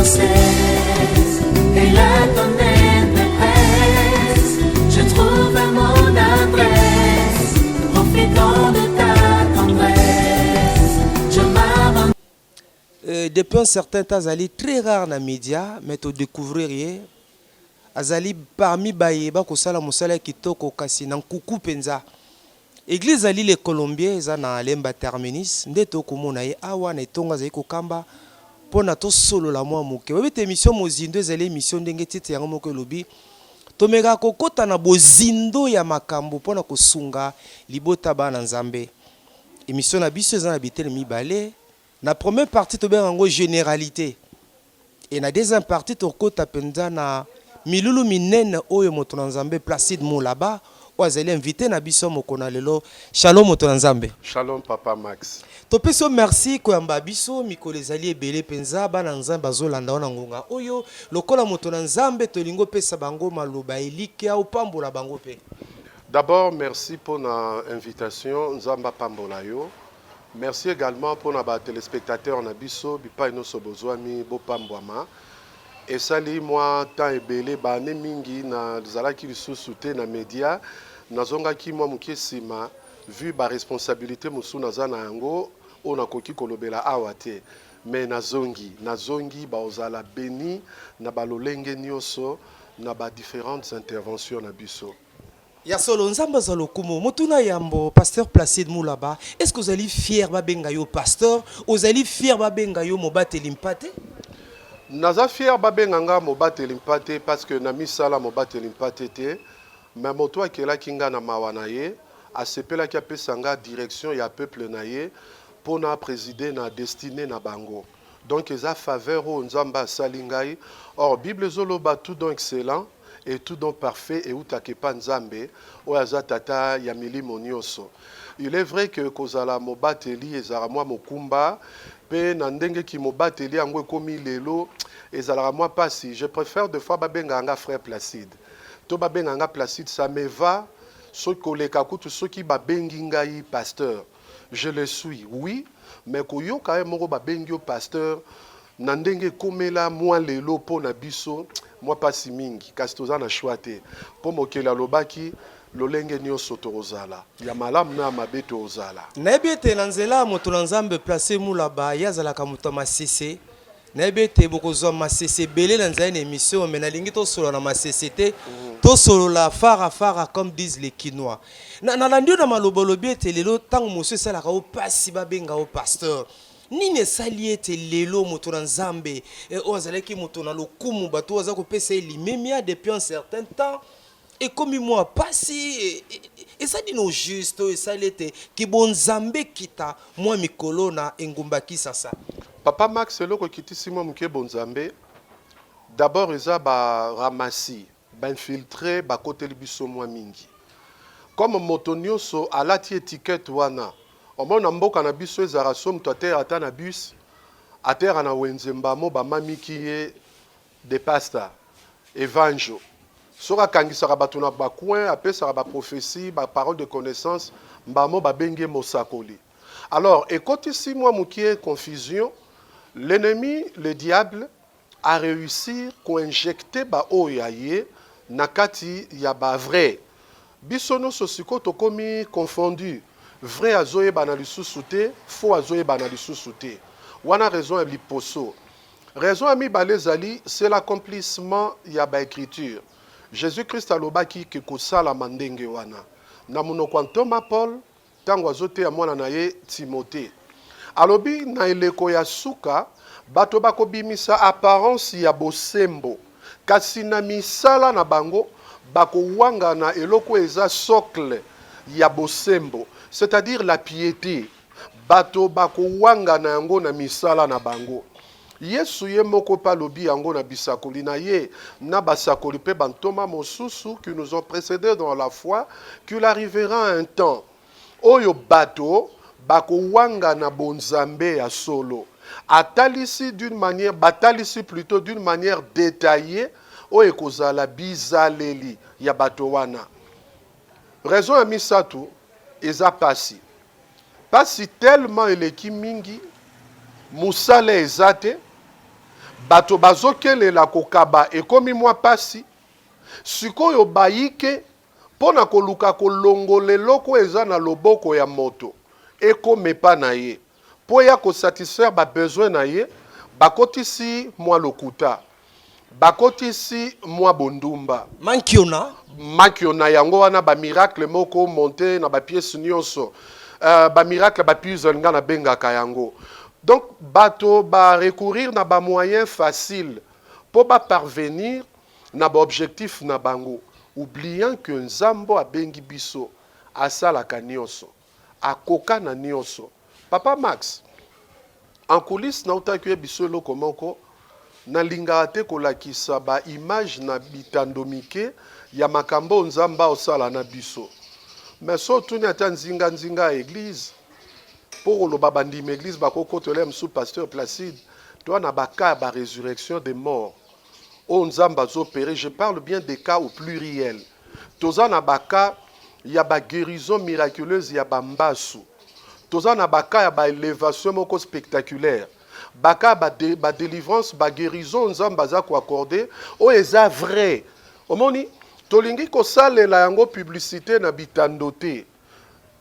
Sans cesse et la tonne presse. Je trouve mon adresse, profitant de ta tendresse. Je m'abandonne. Depuis un certain temps, azali très rare na média, mais todécouvrir ye, azali parmi baye bakosala mosala ya kitoko, kasi na nkuku mpenza. Église ezali Le Colombier, eza na Lemba Terminus. Nde tokomona ye awa na etongo, azali kokamba mpona tosolola mwa moke. Oyebi ete émission Mozindo ezali émission, ndenge titre yango moko elobi, tomekaka kokɔta na bozindo ya makambo mpona kosunga libota, bana Nzambe. Émission na biso eza na bitele mibale. Na première partie, tobenga yango généralité, e na deuxième partie, tokɔta mpenza na milulu minene oyo moto na Nzambe Placide Mulaba, oyo azali invité na biso mokolo na lelo. Shalom, moto na Nzambe. Shalom, papa Max. Topesi yo merci koyamba biso. Mikolo ezali ebele mpenza, bana Nzambe bazolanda wana ngonga oyo. Lokola moto na Nzambe, tolingi opesa bango maloba elikya, opambola bango mpe. D'abord, merci pour l'invitation. Nzambe apambola yo. Merci également pour les téléspectateurs na biso, bipai nyonso bozwami, bopambwama. Esali mwa temps ebele, baane mingi, nazalaki lisusu te na média. Nazongaki mwa moke nsima, vu baresponsabilité mosusu naza na yango, oyo nakoki kolobela awa te. Mais nazongi, nazongi, baozala béni na balolenge nyonso na badifférentes interventions na biso. Ya solo, Nzambe aza lokumu. Motuna yambo, pasteur Placide Mulaba, est ce que ozali fier babenga yo pasteur? Ozali fier babenga yo mobateli mpate? Naza fier babenga nga mobateli mpate, parce que na misala mobateli mpate te, mais moto akelaki nga na mawa na ye, asepelaki apesa nga direction ya peuple na ye mpona présider na destinée na bango. Donc eza faveur oyo Nzambe asali ngai. Or Bible ezoloba: tout don excellent et tout don parfait eutaka epa Nzambe oyo aza tata ya milimo nyonso. Il est vrai que kozala mobateli ezalaka mwa mokumba, mpe na ndenge ki mobateli yango ekomi lelo, ezalaka mwa mpasi. Je préfère des fois babengaka nga frère Placide to babengaka nga Placide, ça me va. Soki koleka kutu, soki babengi ngai pasteur, je le suis, oui, mais koyoka ye moko babengi yo pasteur na ndenge ekomela mwa lelo mpo na biso, mwa mpasi mingi. Kasi toza na choix te, mpo mokeli alobaki lolenge nyonso tokozala, ya malamu na ya mabe tokozala. Nayebi ete na nzela ya moto na Nzambe Place Mulaba, ye azalaka moto ya masese. Nayebi ete bokozwa masese ebele na nzela na émission, mais nalingi tosolola na masese te, tosolola fara fara, comme disent les Kinois. Nalandi yo na maloba, olobi ete lelo ntango mosusu esalaka yo mpasi babenga yo pasteur. Nini esali ete lelo moto na Nzambe oyo azalaki moto na lokumu, bato oyo aza kopesa ye limemia depuis un certain temps, ekomi mwa pasi? Eza nini juste oyo esali ete kibonzambe ekita mwa mikolo na engumba Kisasa? Papa Max, eloko ekitisi mwa moke bonzambe, d'abord eza baramasi, bainfiltré bakoteli biso mwa mingi. Comme moto nyonso alati étiquette wana, omona mboka na biso ezalaka so moto atera ata na bus, atera na wenze, mbamo bamamiki ye de pasteur evanjo. Soki akangisaka bato na bacoin, apesaka baprophétie, baparole de connaissance, mbamo babengi ye mosakoli. Alors ekotisi mwa mokie confusion. L'ennemi, le diable, a réussi koinjecter baoyo ya ye na kati ya bavrai. Biso nyonso sikoyo tokomi confondu, vrai azoyebana lisusu te, faux azoyebana lisusu te. Wana raison ya liposo. Raison ya mibale ezali, c'est l'accomplissement ya baécriture. Jésus Christ alobaki ke kosalama ndenge wana na monoko ya ntoma Paul, ntango azoteya mwana na ye Timote, alobi na eleko ya suka bato bakobimisa apparence ya bosembo, kasi na misala na bango bakowangana eloko eza socle ya bosembo, c'est-à-dire la piété. Bato bakowangana yango na misala na bango. Yesu ye moko mpe alobi yango na bisakoli na ye, na basakoli mpe bantoma mosusu qui nous ont précédés dans la foi, qu'il arrivera un temps oyo bato bakowangana bonzambe ya solo. Atalisi d'une manière, batalisi plutôt d'une manière détaillée oyo ekozala bizaleli ya bato wana. Raison ya misato eza pasi. Pasi tellement eleki mingi, mosala eza te. Bato bazokelela kokaba ekomi mwa pasi. Sikoyo bayike mpo na koluka kolongola eloko eza na loboko ya moto ekoma epa na ye mpo ya kosatisfaire ba besoin na ye, bakotisi mwa lokuta, bakotisi mwa bondumba. Mankiona. Makiona yango wana ba miracle moko monte na ba pièce nyonso, ba miracle ba puzzle nga nabengaka yango. Donc bato ba recourir na ba moyen facile mpo ba parvenir na ba objectif na bango, oubliant que Nzambe abengi biso asalaka nyonso, akoka na nyonso. Papa Max, en coulisse nautaki oyebi biso eloko moko, nalingaka te kolakisa ba image na bitando mike ya makambo oyo Nzambe aosala na biso. Mais so otuni ata nzinga nzinga ya église, mpo koloba bandimi église bakokotela ya mosusu pasteur Placide, toa na ba cas ya ba résurrection des morts oyo Nzambe azopere. Je parle bien des cas au pluriel. Toza na ba cas ya ba guérison miraculeuse ya bambasu, toza na ba cas ya ba élévation moko spectaculaire, ba cas ya ba délivrance, ba guérison Nzambe aza koaccorde oyo eza vrai. Omoni, tolingi kosalela yango publicité na bitando te.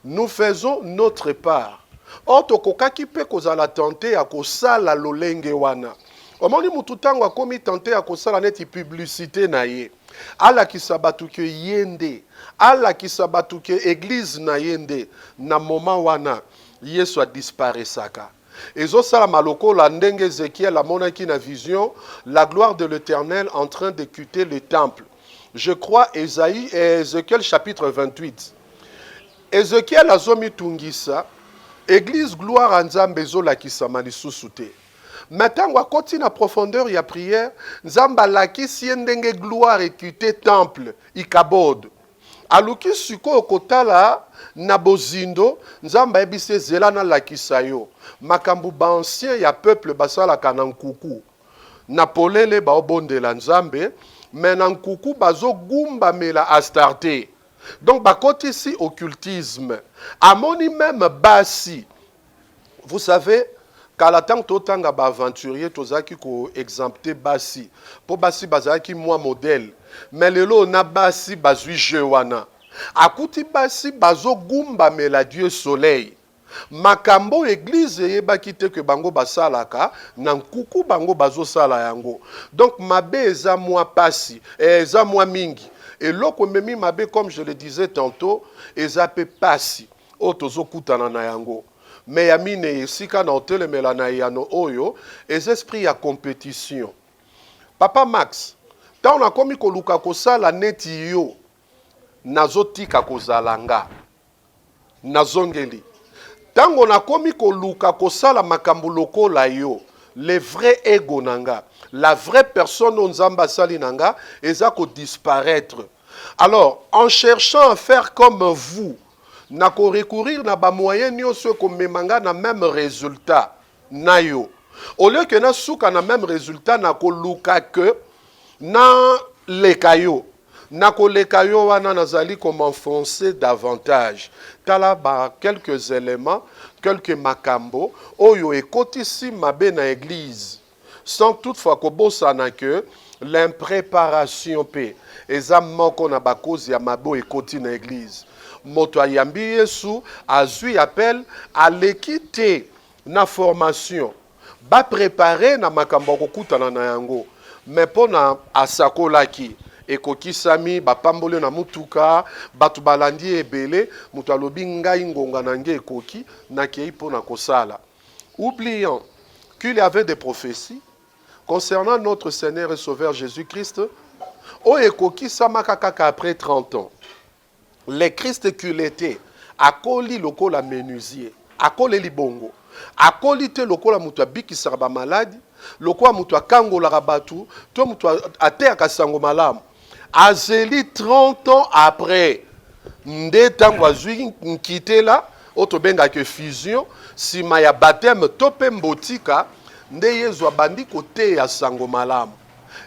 Nous faisons notre part. Or tokokaki mpe kozala tente ya kosala lolenge wana. Omoni, mutu ntango akomi tente ya kosala neti publicité na ye, alakisa bato ke ye nde, alakisa bato ke église na ye nde, na moment wana Yesu adisparaissaka. Ezosalama lokola ndenge Ezekiel amonaki na vision la gloire de l'Éternel en train de quitter le temple. Je crois Esaïe, Ézéchiel chapitre 28. Ézéchiel azomitungisa, église gloire ya Nzambe ezolakisama lisusu te. Mais ntango akoti na profondeur ya prière, Nzambe alakisi ye ndenge gloire ekite temple Ikabod. Aluki sikoyo kotala na bozindo, Nzambe ayebisi ezela nalakisa yo makambo baancien ya peuple basalaka na nkuku. Na polele baobondela Nzambe, mais na nkuku bazogumbamela Astarte. Donc bakotisi occultisme. Amoni même basi. Vous savez, kala ntango totanga baaventurier, tozalaki koexempte basi mpo basi bazalaki mwa modèle. Mais lelo na basi bazwi jeu wana, akuti basi bazogumbamela dieu soleil. Makambo oyo église eyebaki te ke bango basalaka na nkuku, bango bazosala yango. Donc mabe eza mwa pasi, eza mwa mingi. Eloko ememi mabe, comme je le disais tantôt, eza mpe pasi oyo tozokutana na yango. Me ya minei esika na otelemela na eyano oyo eza esprit ya compétition. Papa Max, ntango nakomi koluka kosala neti yo, nazotika kozala nga. Nazongeli, ntango nakomi koluka kosala makambo lokola yo, le vrai ego na nga, la vraie personne oyo Nzambe asali na nga eza kodisparaître. Alors en cherchant à faire comme vous, nakorecourir na bamoyen nyonso ekomema nga na même résultat na yo. Au lieu ke nasuka na même résultat, nakoluka ke naleka yo. Nakoleka yo wana, nazali komenfoncer davantage. Tala ba quelques éléments, quelques makambo oyo ekotisi mabe na église, sans toutefois kobosana ke l'impréparation mpe eza moko na bakozi ya mabe oyo ekoti na église. Moto ayambi Yesu, azwi appel, aleki te na formation baprépare na makambo ya kokutana na yango. Me mpo na asakolaki, ekokisami, bapamboli na mutuka, bato balandi ye ebele. Moto alobi: "Ngai ngonga na nge ekoki, nakei mpo na kosala", oubliant qu'il y avait des prophéties concernant notre Seigneur et Sauveur Jésus-Christ oyo ekokisamaka kaka après 30 ans. Le Christ qu'il était, akoli lokola menuisier, akoleli bongo, akoli te lokola moto abikisaka bamaladi, lokola moto akangolaka bato to moto ateyaka sango malamu. Azeli 30 ans après nde ntango azwi nkitela oyo tobengaka effusion nsima ya baptême to mpe mbotika, nde Yezu abandi koteya sango malamu.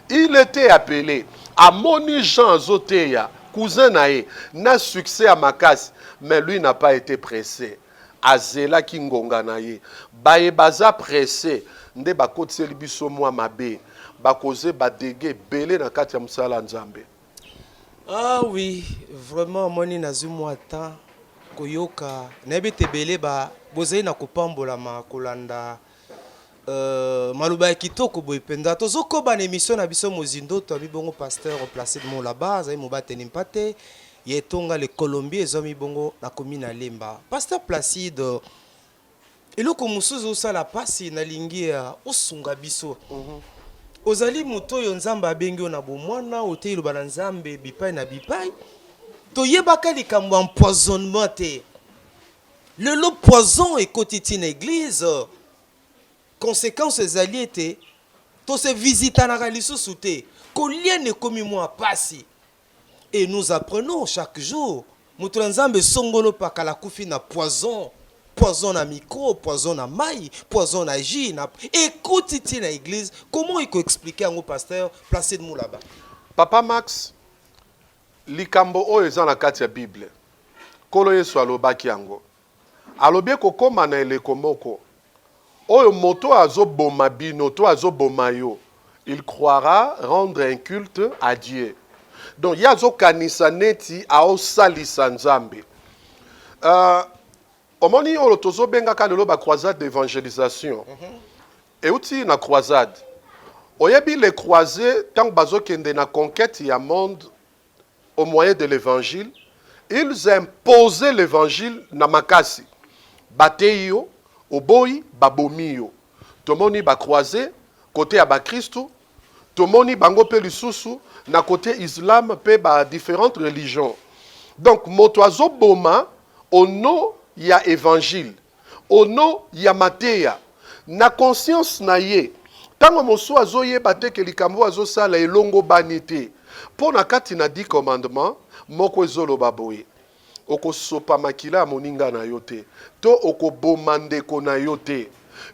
Il était appelé, amoni Jean azoteya, cousin na ye, na succès ya makasi, mais lui n'a pas été pressé, azelaki ngonga na ye. Baye baza pressé nde bakotiseli biso mwa mabe. Bakoze badege ebele na kati ya mosala ya Nzambe. Ah oui, vraiment omoni nazwi mwa temps koyoka, nayebi ete ebele ba bozali na kopambolama kolanda euh, maloba ya kitoko boye mpenza. Tozokoba na emission na biso mozindo, toyebi bongo pasteur Placide Molaba azali mobateli mpate ya etonga Le Colombier ezwami bongo na commune ya Lemba. Pasteur Placide, eloko mosusu osala pasi, nalingi osunga biso. Ozali moto oyo Nzambe abengi yo na bomwana, oteyi liloba na Nzambe bipai na bipai. Toyebaka likambo ya empoisonnement te. Lelo poison ekoti ti na eglise. Consequence ezali ete tose visitanaka lisusu te. Kolia ekomi mwa pasi. Et nous apprenons chaque jour, moto na Nzambe songolo pakala akufi na poison. Poison na micro, poison na mai, poison na jus, na ekoti ti na église. Comment il expliquer yango, pasteur Placide Mulaba? Papa Max, likambo oyo eza na kati ya Bible, Nkolo Yesu alobaki yango. Alobi ekokóma na eleko moko oyo moto azoboma bino to azoboma yo, il croira rendre un culte à Dieu. Donc ye azokanisa neti aosalisa Nzambe. Omoni oyo tozobengaka lelo bacroisade d'évangélisation euti na croisade. Oyebi, les croisés, ntango bazokende na conquête ya monde au moyen de l'évangile, ils imposaient l'évangile na makasi. Bateyi yo, oboyi, babomi yo. Tomoni bacroisés côté ya bakristu, tomoni bango mpe lisusu na côté islam mpe badifférentes religions. Donc moto azoboma au nom ya évangile, au nom ya mateya, na conscience na ye, ntango mosusu azoyeba te ke likambo oyo azosala elongo bani te. Mpo na kati na 10 commandement, moko ezoloba boye: okosopa makila ya moninga na yo te to okoboma ndeko na yo te.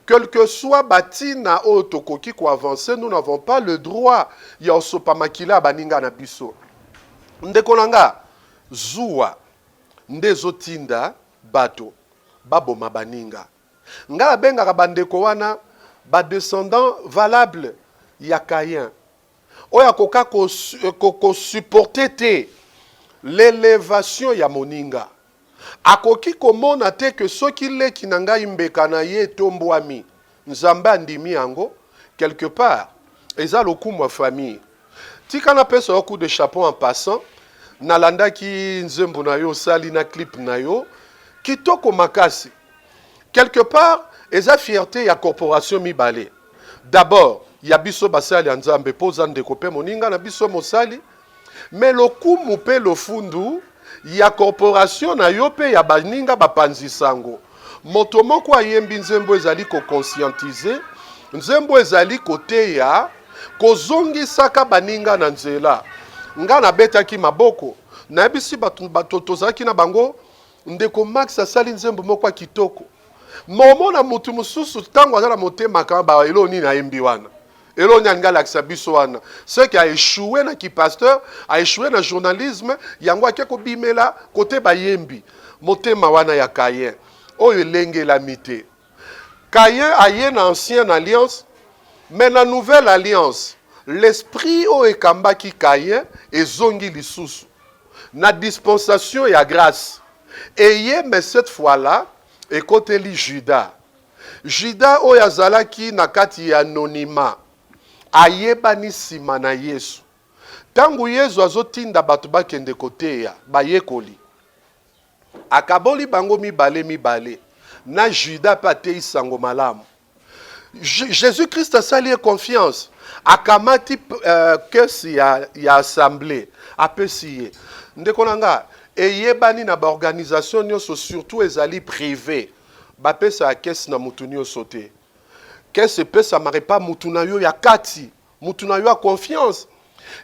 Quel que soit batina oyo tokoki koavancer, nous n'avons pas le droit ya kosopa makila ya baninga na biso. Ndeko na nga, zuwa nde ezotinda bato baboma baninga. Ngai nabengaka bandeko wana badescendant valable ya Caïn, oyo akoka kosupporter te l'élévation ya moninga. Akoki komona te ke soki leki na ngai, mbeka na ye etombwami, Nzambe andimi yango, quelque part eza lokumu ya famille. Tika napesa yo coup de chapeau en passant. Nalandaki nzembo na yo osali na clip na yo, kitoko makasi. Quelque part eza fierté ya corporation mibale. D'abord ya biso basali ya Nzambe, mpo oza ndeko mpe moninga na biso mosali, me lokumu mpe lofundu ya corporation na yo mpe ya baninga bapanzi sango. Moto moko ayembi nzembo ezali koconscientiser, nzembo ezali koteya, kozongisaka baninga na nzela. Nga nabetaki maboko, nayebisi bato, bato tozalaki na bango: "Ndeko Max asali nzembo moko ya kitoko." Ma omona motu mosusu, ntango aza na motema kama ba eloko nini ayembi wana, eloko nini alingi alakisa biso wana, ce qui a échoué na kipasteur, a échoué na journalisme, yango ake kobimela kote bayembi. Motema wana ya Caïn oyo elengelami te. Caïn aye na ancienne alliance, mais na nouvelle alliance, l'esprit oyo ekambaki Caïn ezongi lisusu na dispensation ya grâce eye, mais cette fois-là ekoteli Judas. Judas oyo azalaki na kati ya anonymat, ayebani nsima na Yesu. Ntango Yesu azotinda bato bakende koteya bayekoli, akaboli bango mibale mibale na Judas mpe ateyi sango malamu. Jésus Christ asali ye confiance, akamati kesi ya assemblée, apesi ye. Ndeko na nga, eyebani na baorganisation nyonso, surtout ezali privé, bapesaka kesi na mutu nyonso te. Kesi epesamaka epa mutu na yo ya kati, mutu na yo ya confiance.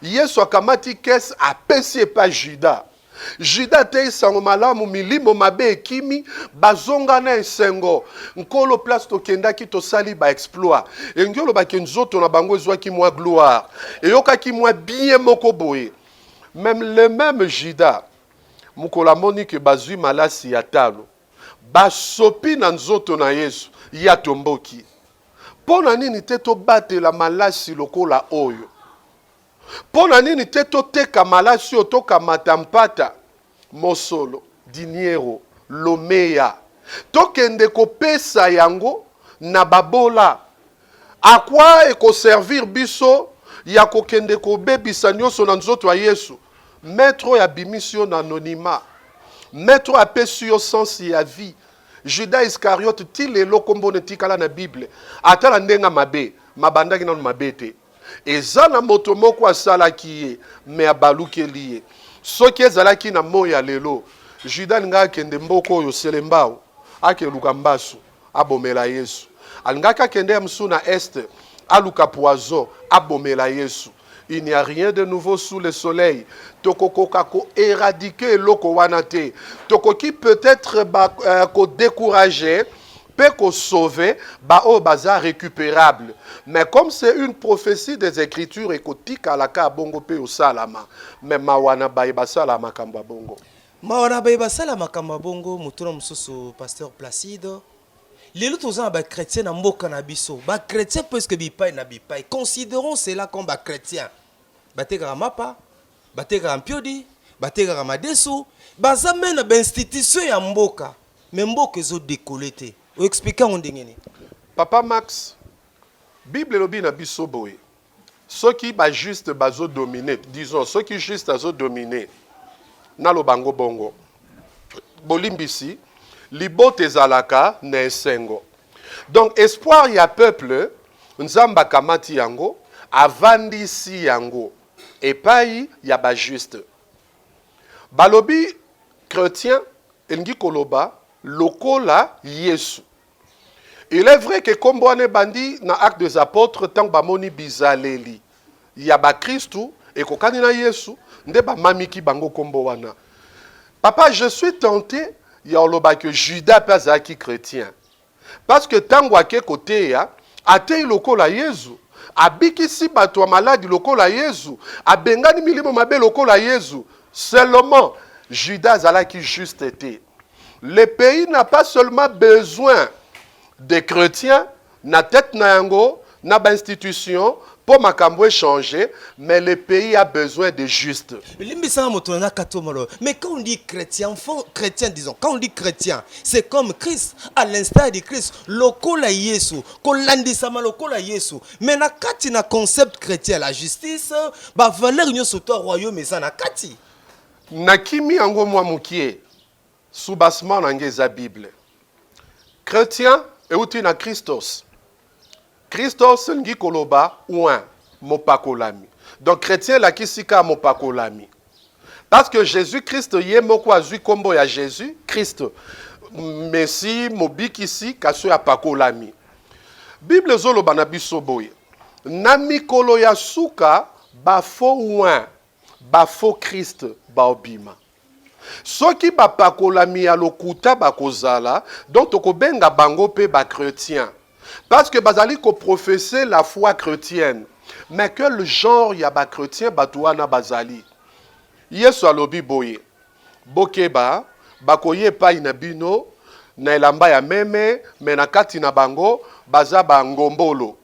Yesu akamati kese, apesi epa Juda. Juda ateyi sango malamu, milimo mabe ekimi, bazonga na esengo: "Nkolo, place tokendaki, tosali baexploit." Elingi olobaki nzoto na bango ezwaki mwa gloire, eyokaki mwa bien moko boye. Même le même Juda, mokolo amoni ke bazwi malasi ya talo, basopi na nzoto na Yesu, ye atomboki. Mpo na nini te tobatela malasi lokola oyo? Mpo na nini te toteka malasi oyo tokamata mpata, mosolo, diniero, lomeya, tokende kopesa yango na babola? À quoi eko servir biso ya kokende kobebisa nionso na nzoto ya Yesu? Maitre oyo abimisi yo na anonymat, maitre oyo apesi yo sens ya vie, Judas Iscariote ti lelo kombo na etikala na Bible, ata na ndenge ya mabe, mabandaki nanu mabe te. Eza na moto moko asalaki ye, mais abalukeli ye. Soki ezalaki na moyi ya lelo, Judas alingaki akende mboka oyo Selembao, akeluka mbasu, abomela Yesu. Alingaki akende ya mosusu na Est, aluka poison, abomela Yesu. Il n'y a rien de nouveau sous le soleil. Tokokoka ko éradiquer eloko wana te. Tokoki peut-être ba, euh, ko décourager pe ko sauver ba oyo baza récupérable. Mais comme c'est une prophétie des Écritures ekotikala ka bongo pe osalama. Mais mawa na baye basala makambo ya bongo. Mawa na baye basala makambo ya bongo. Motuna mosusu Pasteur Placide, lelo toza na ba chretiens na mboka na biso, ba chretiens presque bipai na bipai, considerons cela comme ba chretiens, batekaka mapa, batekaka mpiodi, batekaka madesu, baza meme na ba institutions ya mboka, mais mboka ezo decoller te. O expliquer yango ndenge nini? Papa Max, Bible elobi na biso boye, Soki ba juste bazo dominer, disons soki juste azo dominer, naloba yango bongo, bolimbisi, libota ezalaka na esengo. Donc espoir ya peuple, Nzambe akamati yango, avandisi yango epayi ya ba juste. Balobi chretien elingi koloba lokola Yesu. Il est vrai que kombo wana ebandi na Actes des Apotres tango bamoni bizaleli ya ba Kristu ekokani na Yesu nde bamamiki bango kombo wana. Papa, je suis tente ya oloba que Judas pe azalaki chretien parce que tango ake koteya ateyi lokola Yezu, abikisi bato ya maladi lokola Yezu, abengani milimo mabe lokola Yezu. Seulement Judas azalaki juste te. Le pays n'a pas seulement besoin des chretiens na tete na yango na ba institutions po makambo e changer, mais le pays a besoin de juste. Limbisa nga moto na kati yo maloba. Mais quand on dit chrétien, enfant chrétien disons, quand on dit chrétien, c'est comme Christ, à l'instar de Christ, lokola Yesu, kolandisama lokola Yesu. Mais na kati na concept chrétien, la justice, ba valeurs nyoso to royaume eza na kati. Nakimi yango mwa mukie, soubassement na nga eza bible. Chretien euti na Christos. Christos elingi koloba oint, mopakolami. Donc chretien elakisi kaka mopakolami. Parce que Jesus Christ ye moko azui kombo ya Jesus Christ, Messie, mobikisi, kasi oyo apakolami. Bible ezoloba na biso boye, na mikolo ya suka ba faux oints Ba faux Christ baobima. Soki bapakolami ya lokuta bakozala, donc tokobenga bango pe ba chretiens. Parce que bazali ko professer la foi chretienne. Mais quel genre ya ba chretiens batu wana bazali? Yesu alobi boye, Bokeba, bakoya epayi na bino na elamba ya meme, mais na kati na bango baza ba ngombolo.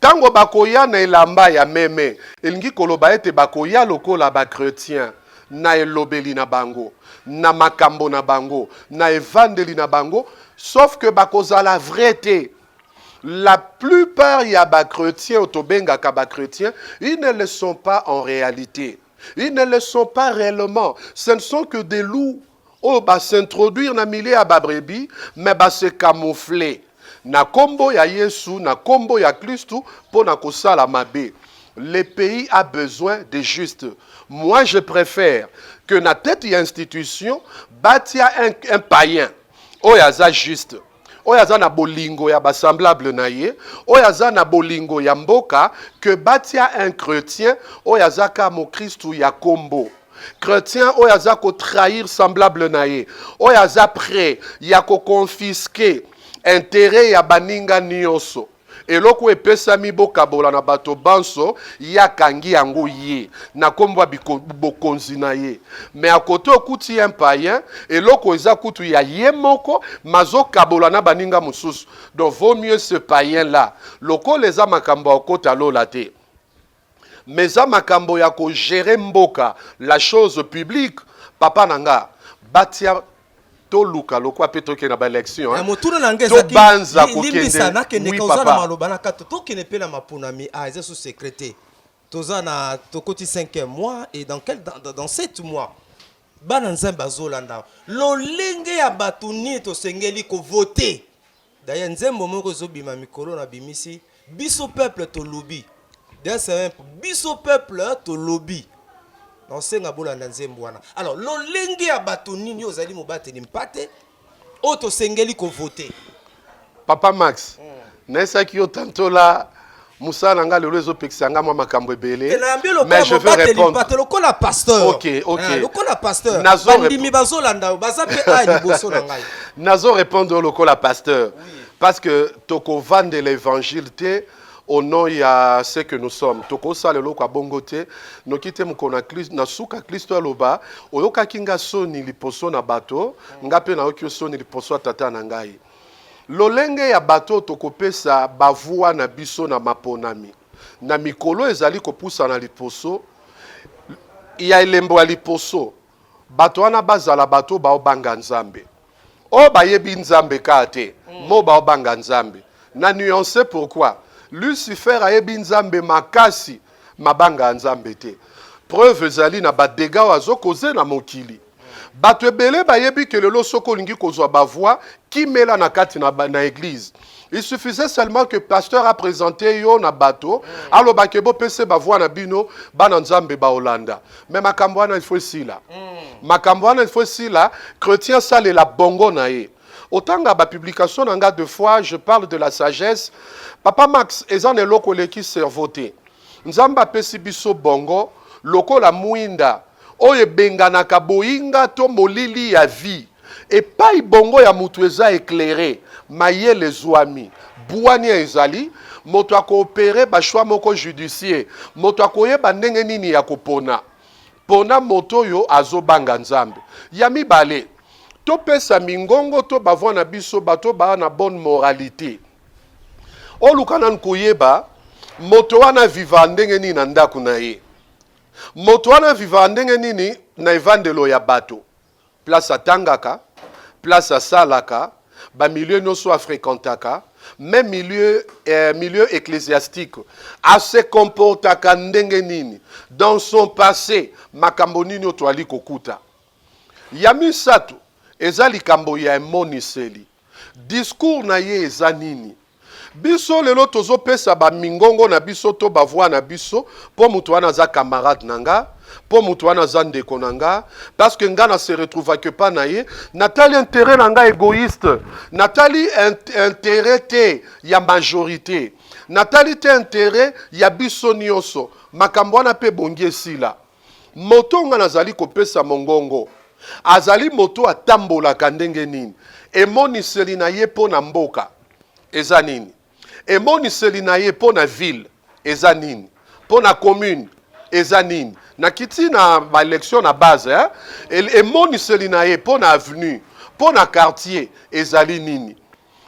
Tango bakoya na elamba ya meme, elingi koloba ete bakoya lokola ba chretiens na elobeli na bango, na makambo na bango, na evandeli na bango, sauf que bakozala vrai te. La plupart ya ba chretiens oyo tobengaka ba chretiens, ils ne le sont pas en realite. Ils ne le sont pas reellement. Ce ne sont que des loups oyo ba s'introduire na milieu ya ba brebis mais ba se camoufler na kombo ya Yesu, na kombo ya Klistu mpo na kosala mabe. Le pays a besoin de juste. Moi je prefère que na tete ya institution batia un, un païen oyo aza juste, oyo aza na bolingo ya ba semblable na ye, oyo aza na bolingo ya mboka, que batia un chretien oyo aza ka mokristu ya kombo. Chretien oyo aza ko trahir semblable na ye, oyo aza près ya ko confisquer interet ya baninga nionso. Eloko oyo epesami bokabola na bato banso, ye akangi yango ye na kombo ya bokonzi na ye. Mais à cote okuti un païen, eloko eza kutu ya ye moko, mais azokabola na baninga mosusu. Donc vaut mieux ce païen là. Lokola eza makambo ya kokota lola te, mais eza makambo ya ko gerer mboka, la chose publique, papa na nga, batia toluka lokwa mpe tokende na baélection. Eh, motuna na ngai ezalaki Tobanza limbisa kokende. Nakende Oui, ka oza na papa. maloba na kati, tokende mpe na maponami. Ah, eza sous secret te. Toza na tokoti 5e mois et dans quel dans, dans, dans 7 mois, bana Nzambe azolanda lolenge ya bato nini tosengeli kovote. D'ailleurs, nzembo moko ezobima mikolo na bimisi, biso peuple tolobi. D'ailleurs, c'est un biso peuple tolobi, naosenga bolanda nzembo wana. Alors, lolenge ya bato nini oyo ozali mobateli mpate oyo tosengeli kovote? Papa Max, nayesaki yo tantola, mosala na nga lelo ezopekisa nga mwa makambo ebele. Nayambi Mais lokola je vais mobateli répondre. mpate, lokola pasteur. Ok. Ah, lokola pasteur. Bandimi bazolanda yo, baza mpe aya liboso na ngai. Nazo répondre oyo lokola pasteur, parce que tokovandela évangile te au nom ya ce que nous sommes. Tokosala eloko ya bongo te, noki te mokolo na suka Kristo aloba: "Oyokaki nga soni liposo na bato, nga mpe nayoki yo soni liposo ya Tata na ngai." Lolenge ya bato oyo tokopesa bavoix na biso na maponami na mikolo ezali kopusana liposo ya elembo ya liposo, bato wana bazala bato baobanga Nzambe, oyo bayebi Nzambe kaka te, mo baobanga Nzambe. Na nuance, pourquoi? Lucifer ayebi Nzambe makasi, mabanga ya Nzambe te. Preuve ezali na badégâts oyo azokoze na mokili. Bato ebele bayebi ke lelo soki olingi kozwa bavoix, kimela na kati na église. Il suffisait seulement que pasteur a présenté yo na bato, alobaki: "Bopesa bavoix na bino, bana Nzambe baolanda." Mais makambo wana, il faut esila. Makambo wana, il faut esila. Chrétien asalela bongo na ye. Otanga bapublication na nga, deux fois je parle de la sagesse. Papa Max, eza na eloko eleki cerveau te. Nzambe apesi biso bongo lokola mwinda oyo ebenganaka boyinga to molili ya vie. Epai bongo ya motu eza éclairé, mayele ezwami, bwanya ezali, moto akoopérer bachoix moko judiciaire, moto akoyeba ndenge nini ya kopona. Pona moto oyo azobanga Nzambe. Ya mibale, topesa mingongo to bavoix na biso bato baa na bonne moralité. Oluka nanu koyeba moto wana viva ndenge nini na ndako na ye, moto wana viva ndenge nini na evandelo ya bato, place atangaka, place asalaka, bamilieu nyonso afréquentaka, même milieu ecclésiastique, ase comportaka ndenge nini dans son passé, makambo nini oyo toali kokuta. Ya misato eza likambo ya emoniseli, discours na ye eza nini. Biso lelo tozopesa bamingongo na biso to bavoix na biso mpo moto wana aza camarade na nga, mpo moto wana aza ndeko na nga, parce que nga na se retrouvaki epa na ye. Natali intérêt na nga égoïste, natali intérêt te ya majorité, natali te intérêt ya biso nyonso. Makambo wana mpe ebongi esila. Moto nga nazali kopesa mongongo azali moto atambolaka ndenge nini, emoniseli na ye mpo na mboka eza nini, emoniseli na ye mpo na ville eza nini, mpo na commune eza nini, nakiti na baélection na base, eh? Emoniseli na ye mpo na avenue, mpo na quartier ezali nini.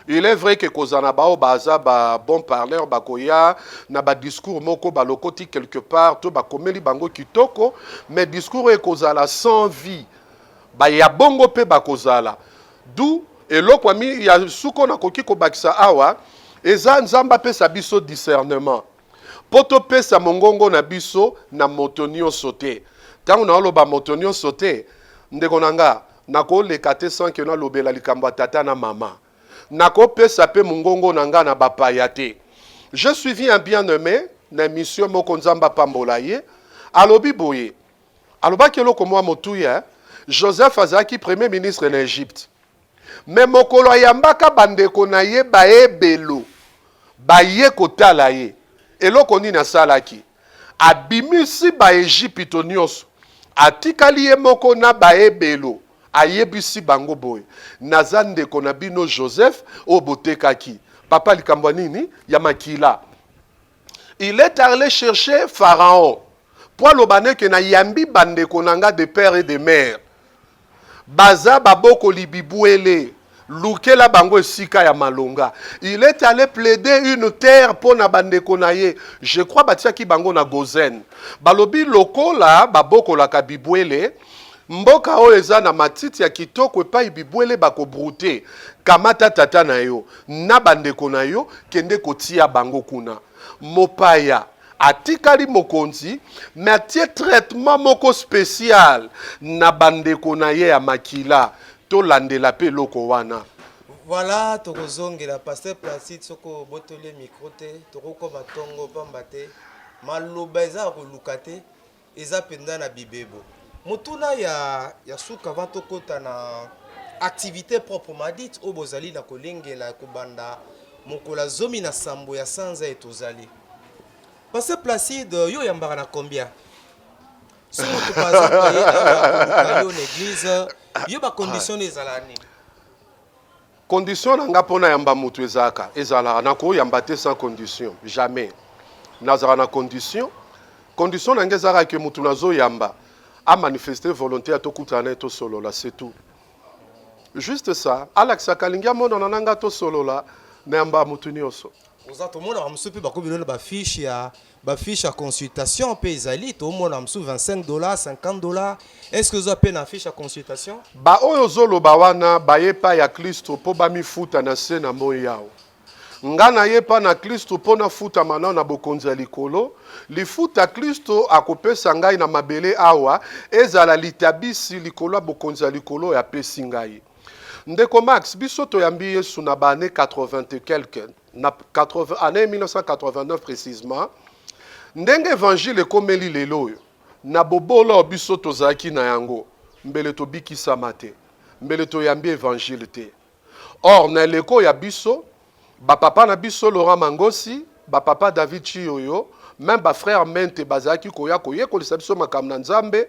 Il est vrai que kozala na bao baza ba bon parleur, bakoya na badiscours moko balokoti quelque part to bakomeli bango kitoko, mais discours oyo ekozala sans vie, baya bongo mpe bakozala. Du eloko ami ya suko nakoki kobakisa awa eza: Nzambe apesa biso discernement mpo topesa mongongo na biso na moto nyonso te. Ntango naoloba moto nyonso te, ndeko na nga, nakoleka te sans que nalobela likambo ya tata na mama. Nakopesa mpe mongongo na nga na bapaya te. Je suivi un bien aimé na émission moko, Nzambe apambola ye, alobi boye, alobaki eloko mwa motuya. Joseph azalaki premier ministre na Égypte, mais mokolo ayambaka bandeko na ye baebelo baye kotala ye, eloko nini asalaki? Abimisi Baegypte nyonso, atikali ye moko na baebelo. Ayebisi bango boye: "Naza ndeko na bino Joseph oyo botekaki. Papa likambo ya nini? Ya makila. Il est allé chercher Pharaon po aloba ne ke nayambi bandeko na nga de père et de mère, baza babokoli bibwele, lukela bango esika ya malonga. Il est allé plaider une terre mpo na bandeko na ye. Je crois batiaki bango na Gozen. Balobi lokola babokolaka bibwele, mboka oyo eza na matiti ya kitoko epai bibwele bakobroute, kamata tata na yo na bandeko na yo, kende kotia bango kuna. Mopaya atikali mokonzi, mais atie traitement moko special na bandeko na ye ya makila. Tolandela mpe eloko wana. Voilà, tokozongela Pasteur Placide soki obotoli ye micro te, tokokoma tongo pamba te maloba eza ya koluka te, eza mpenza na bibebo. Motuna ya, ya suka avant tokota na activité proprement dite oyo bozali na kolengela kobanda mokolo ya 17 ya sanza ye tozali. Pasteur Placide, yo oyambaka na combien? Soki moto par exemple aye awa koluka yo na église, yo ba condition ezala nini? Condition na nga mpo nayamba moto ezalaka, ezalaka nakoyamba te sans condition, jamais. Nazalaka na condition. Condition na nga ezalaka ke moto nazoyamba amanifeste volonté ya tokutana na ye tosolola, c'est tout. Juste ça. Alakisaka alingi amonana na nga tosolola, nayamba moto nyonso. Oza tomonaka mosusu mpe bakomi lelo bafiche ya bafiche ya consultation mpe ezali, tomona mosusu 25 $, 50 $. Est ce que oza mpe na fiche ya consultation? Baoyo ozoloba wana baye epai ya Kristo mpo bamifuta na se na moi awa. Nga naye epai na Kristo mpo nafutama nao na bokonzi ya likolo. Lifuta Kristo akopesa ngai na mabele awa ezala litabisi likolo ya bokonzi ya likolo oyo apesi ngai. Ndeko Max, biso toyambi Yesu na ba année 80 et quelque, na 80, année 1989 précisément. Ndenge évangile ekomeli lelo oyo, na bobola oyo biso tozalaki na yango, mbele tobikisama te, mbele toyambi évangile te. Or na eleko ya biso, bapapa na biso Laurent Mangosi, bapapa David Chiyoyo, même bafrère Mente bazalaki koya koyekolisa biso makambo na Nzambe,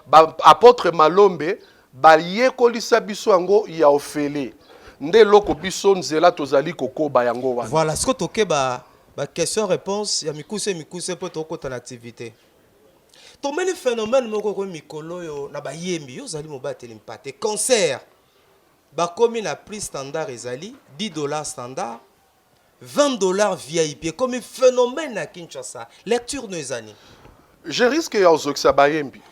baapôtre Malombe bayekolisa biso yango ya ofele. Nde eloko biso nzela tozali kokoba yango wana. Voilà, sikoyo toke ba ba question réponse ya mikuse mikuse mpo tokota na activité. Tomoni phénomène moko komi mikolo oyo na bayembi. Yo ozali mobateli mpate, concert bakomi na prix standard ezali 10 $ standard, 20 $ VIP. Ekomi phénomène na Kinshasa. Lecture no ezani? Je risque ya ozokisa bayembi.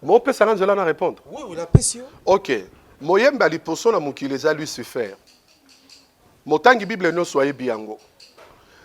Mopesanga nzela na répondre. Oui, napesi yo. Ok, moyembi ya liboso na mokili eza Lucifer. Motangi Bible nyonso ayebi yango.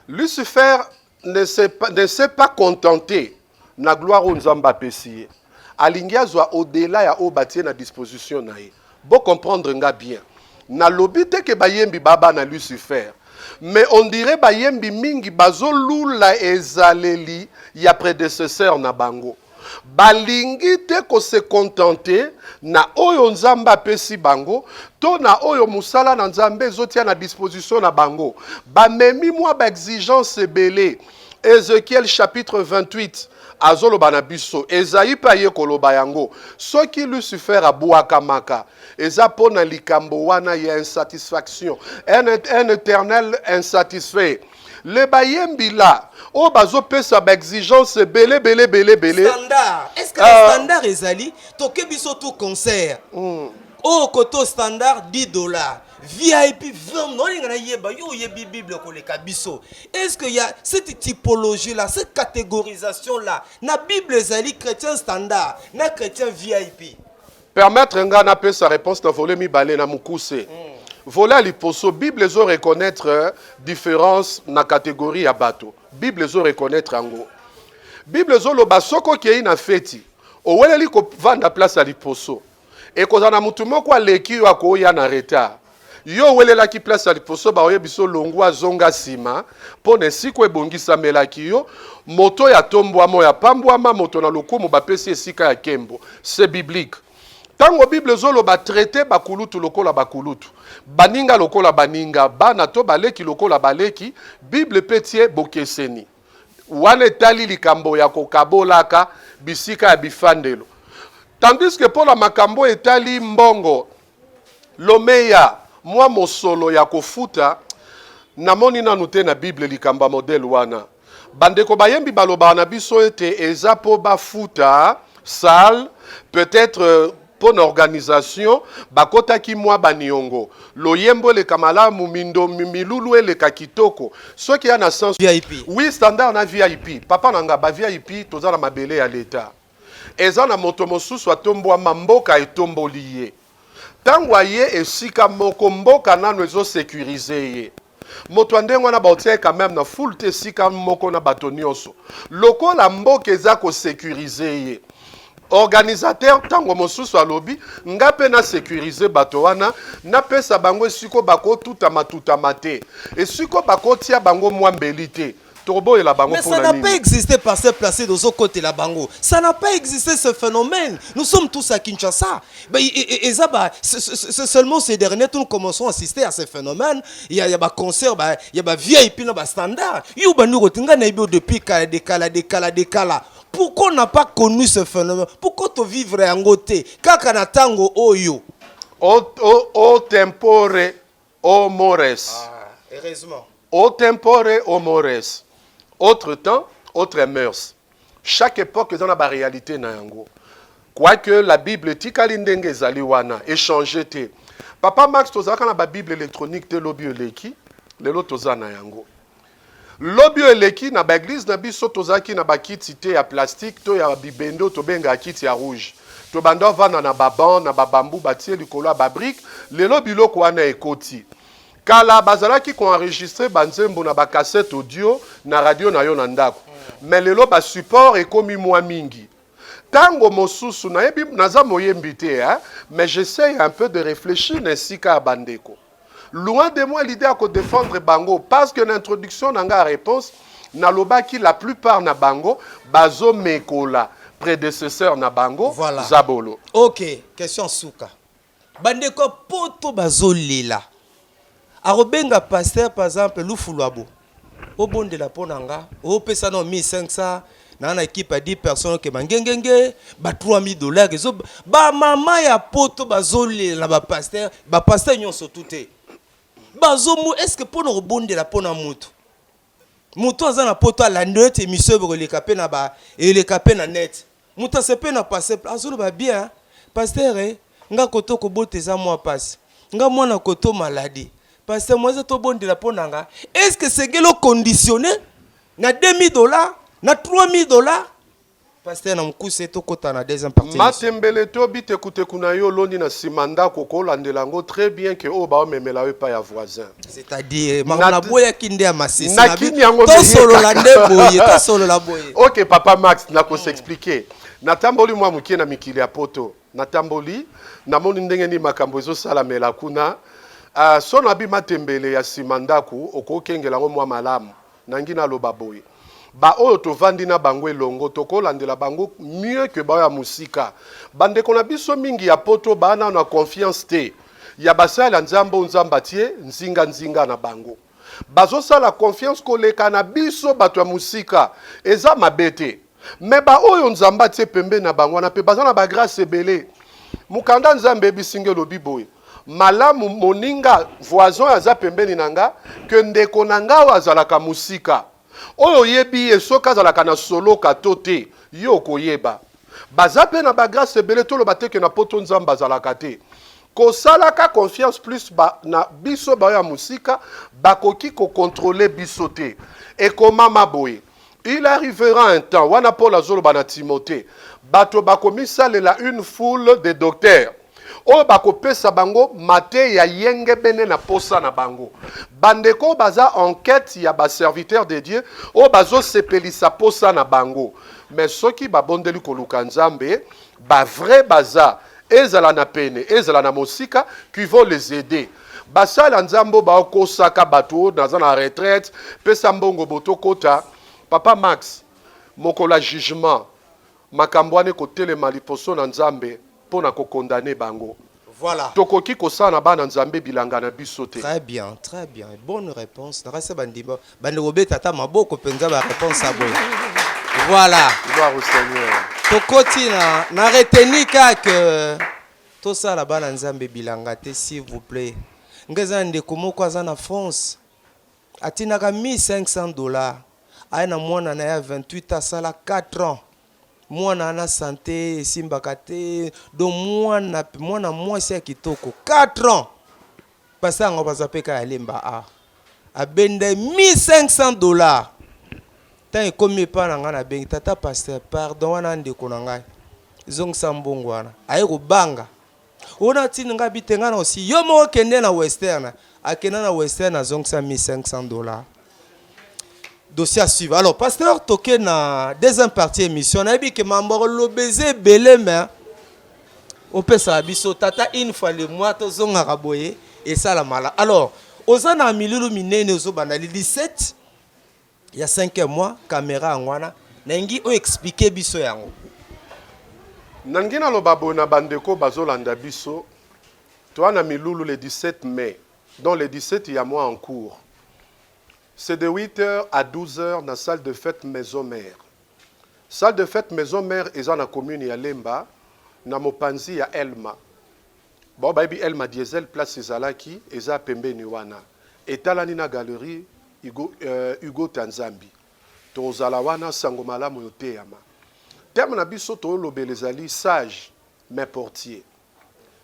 Lucifer ne s'est pas contenté na gloire oyo Nzambe apesi ye. Alingi azwa au-delà ya oyo batie na disposition na ye. Bocomprendre nga bien, nalobi te ke bayembi baba na Lucifer, mais on dirait bayembi mingi bazolula ezaleli ya prédécesseur na bango. Balingi te kose contenter na oyo Nzambe apesi bango to na oyo mosala na Nzambe ezotia na disposition na bango. Bamemi mwa baexigence ebele. Ézéchiel chapitre 28 azoloba na biso, Ezayi mpe aye koloba yango. Soki Lucifer abwakamaka, eza mpo na likambo wana ya insatisfaction, un éternel insatisfait. Le bayembi la oyo bazopesa baexigence ebele ebele ebele ebele. Standard, est ce que uh, standard ezali toke biso tout concert oyo koto standard 10 $, VIP 20? Olinga nayeba, yo oyebi Bible koleka biso, est ce que ya cette typologie là, cette catégorisation là na Bible ezali, chrétien standard na chrétien VIP? Permettre nga napesa réponse na volet mibale na mokuse. Volet ya liposo, Bible ezo reconnaître différence na catégorie ya bato. Bible ezo reconnaître yango. Bible ezoloba soki okei na feti, oweleli kovanda place ya liposo, ekozala na motu moko aleki yo, akoya na retard. Yo owelelaki place ya liposo, baoyebi so longwa, azonga nsima mpo na esika ebongisamelaki yo. Moto ya tombwama, oyo apambwama, moto na lokumu, bapesi esika ya nkembo. C'est biblique. Ntango Bible ezoloba traite bakulutu lokola bakulutu, baninga lokola baninga, bana to baleki lokola baleki, Bible mpe tie bokeseni wana etali likambo ya kokabolaka bisika ya bifandelo. Tandis que mpo na makambo etali mbongo, lomeya mwa mosolo ya kofuta, Namoni nanu te na Bible likambo ya modèle wana. Bandeko bayembi balobaka na biso ete eza mpo bafuta salle, peut-etre mpo na organisation bakotaki mwa baniongo. Loyembo eleka malamu, mindo, milulu eleka kitoko. Soki ya na sens VIP. Oui, standard na VIP. Papa na nga, ba VIP toza na mabele ya l'Etat. Eza na moto mosusu atombwama, mboka etomboli ye. Tango aye esika moko mboka nanu ezo securiser ye. Moto ya ndenge wana baotia ye quand meme na foule te esika moko na bato nionso. Lokola mboka eza ko securiser ye, organisateur tango mosusu alobi nga pe na securiser bato wana, napesa bango esika oyo bakotutama tutama te, esika oyo bakotia bango mua mbeli te. Tokoboyela bango Mais ça pona n'a pas nini? existé pasteur Placide ozokotela bango. Ça n'a pas existé ce phénomène. Nous sommes tous à Kinshasa. Ba, eza ba, c'est seulement ces derniers temps nous commençons à assister à ce phénomène. Il y a ba concert, ba, il y a ba VIP na ba standard. Yo ba ndeko tinga na yebi depuis kala de kala de kala de kala. Pourquoi on n'a pas connu ce phénomène? Pourquoi to vivre yango te? Kaka na tango oyo. O, o, o tempore o mores. Ah, heureusement. O tempore o mores. Autre temps, autre mœurs. Chaque époque eza na ba réalité na yango. Quoique la Bible etikali ndenge ezali wana, echanger te. Papa Max tozalaka na ba Bible électronique te lobi eleki, lelo toza na yango. Lobi oyo eleki na ba eglise na biso tozalaki na ba kiti te ya plastique to ya bibende oyo tobengaka kiti ya rouge. Tobanda ovanda na ba banc na ba bambou batie likolo ya ba brique, lelo biloko wana ekoti. Kala bazalaki ko enregistrer ba nzembo na ba cassette audio na radio na yo na ndako. Mais lelo ba support ekomi mua mingi. Tango mosusu nayebi naza moyembi te hein, mais j'essaye un peu de reflechir na esika ya ba ndeko. Loin de moi l'idee ya ko defendre bango parce que na introduction na nga ya reponse nalobaki la plupart na bango bazo mekola predecesseur na bango Voilà. Zabolo. Ok, question suka. Bandeko ya poto bazolela. Akobenga pasteur par exemple Lufuluabo. Obondela mpo na nga, opesa na 1500 na na equipe ya 10 personnes ke bangengenge ba 3000 dollars ezo ba mama ya poto bazolela na ba pasteur, ba pasteur nyonso tout te. Bazomu est-ce que mpo na kobondela mpo na mutu Mutu aza na poto alandi yo neti emission oyo ekoleka pe na ba eleka pe na net. Mutu asepe na passe azoloba bien pasteur eh nga koto kobota eza mua pasi nga muana koto maladie pasteur moyen eza tobondela po na nga est ce que esengeli o conditionne na 2000 dollars na 3000 dollars Pasteur na mukuse tokota na deuxième partie ya emission. Matembele to bitekuteku na yo oloni na sima ndaku okolandela yango tres bien que oyo baomemela yo epai ya voisin. C'est à dire makambo na boyaki nde ya masese Na kimi yango tosolola nde boye tosolola boye. Ok papa Max nako s'expliquer. Natamboli mwa mokie na mikili ya poto. Natamboli namoni ndenge nini makambo ezosalamela kuna. Uh, sono abi matembele ya sima ndaku okokengela yango mwa malamu. Nangi naloba boye, ba oyo tovandi na bango elongo tokolandela bango mieux que ba oyo ya mosika. Bandeko na biso mingi ya poto baa nano na confiance te ya basali ya Nzambe oyo Nzambe atie nzinga nzinga na bango. Bazosala confiance koleka na biso bato ya mosika. Eza mabe te. Mais ba oyo Nzambe atie pembeni na bango wana pe baza na ba grace ebele. Mokanda Nzambe eyebisi nga elobi boye, Malamu moninga, voisin oyo aza pembeni na nga que ndeko na nga oyo azalaka mosika. Oyo oyebi ye soki azalaka na soloka to te, yo okoyeba. Baza pe na ba grace ebele, toloba te que na poto Nzambe azalaka te. Kosalaka confiance plus ba, na biso baoyo ya mosika, bakoki ko controler biso te. Ekomama boye, Il arrivera un temps, wana Paul azoloba na Timothee, bato bakomisalela une foule de docteurs oyo bakopesa bango mateya yengebene na posa na bango. Bandeko oyo baza en quête ya ba serviteurs de Dieu oyo bazosepelisa posa na bango, mais soki babondeli koluka Nzambe, ba vrai baza ezala na pene ezala na mosika qui vont les aider. Basali ya Nzambe oyo bakosaka bato oyo naza na retraite, pesa mbongo botokota. Papa Max, mokolo ya jugement makambo wana ekotelema liposo na Nzambe mpo na ko condamner bango. Voilà. Tokoki kosala na bana Nzambe bilanga na biso te. Très bien, très bien. Bonne réponse. Nakasi bandima bande kobeta ata maboko penza ba réponse ya boye. Voilà. Gloire au Seigneur. Tokoti na na retenir kaka tosala bana Nzambe bilanga te s'il vous plaît. Nga eza na ndeko moko aza na France. Atindaka 1500 dollars aye na mwana na ye ya 28 asala 4 ans mwana wana sante esimbaka te donc mwana mwana mwasi ya kitoko 4 ans pasa yango baza mpe kaka ya lemba a abenda 1500 dollars ntango ekomi epai na ngai nabengi tata pasteur pardon wana ndeko na ngai zongisa mbongo wana aye kobanga Ona tindi nga bite nga na osi yo moko kende na western akenda na western azongisa 1500 dollars dossier à suivre alors pasteur toke na deuxième partie émission nayebi ke mambo akoloba eza ebele mais opesaka biso tata une fois le mois tozongaka boye esalamala alors oza na milulu minene ozobanda le 17 ya 5 mois camera yango wana nalingi o expliquer biso yango. Nalingi naloba boye na bandeko bazolanda biso, toa na milulu le 17 mai, donc le 17 ya mois en cours. C'est de 8 heures à 12 heures na salle de fete Maison Mère. Salle de fete Maison Mère eza na commune ya Lemba, na mopanzi ya Elma. Baoyo bayebi Elma Diesel place ezalaki eza pembeni wana. Etalani na galerie Hugo, euh, Hugo Tanzambi. Tokozala wana sango malamu yoteyama. Thème na biso tolobela ezali sage mais portier.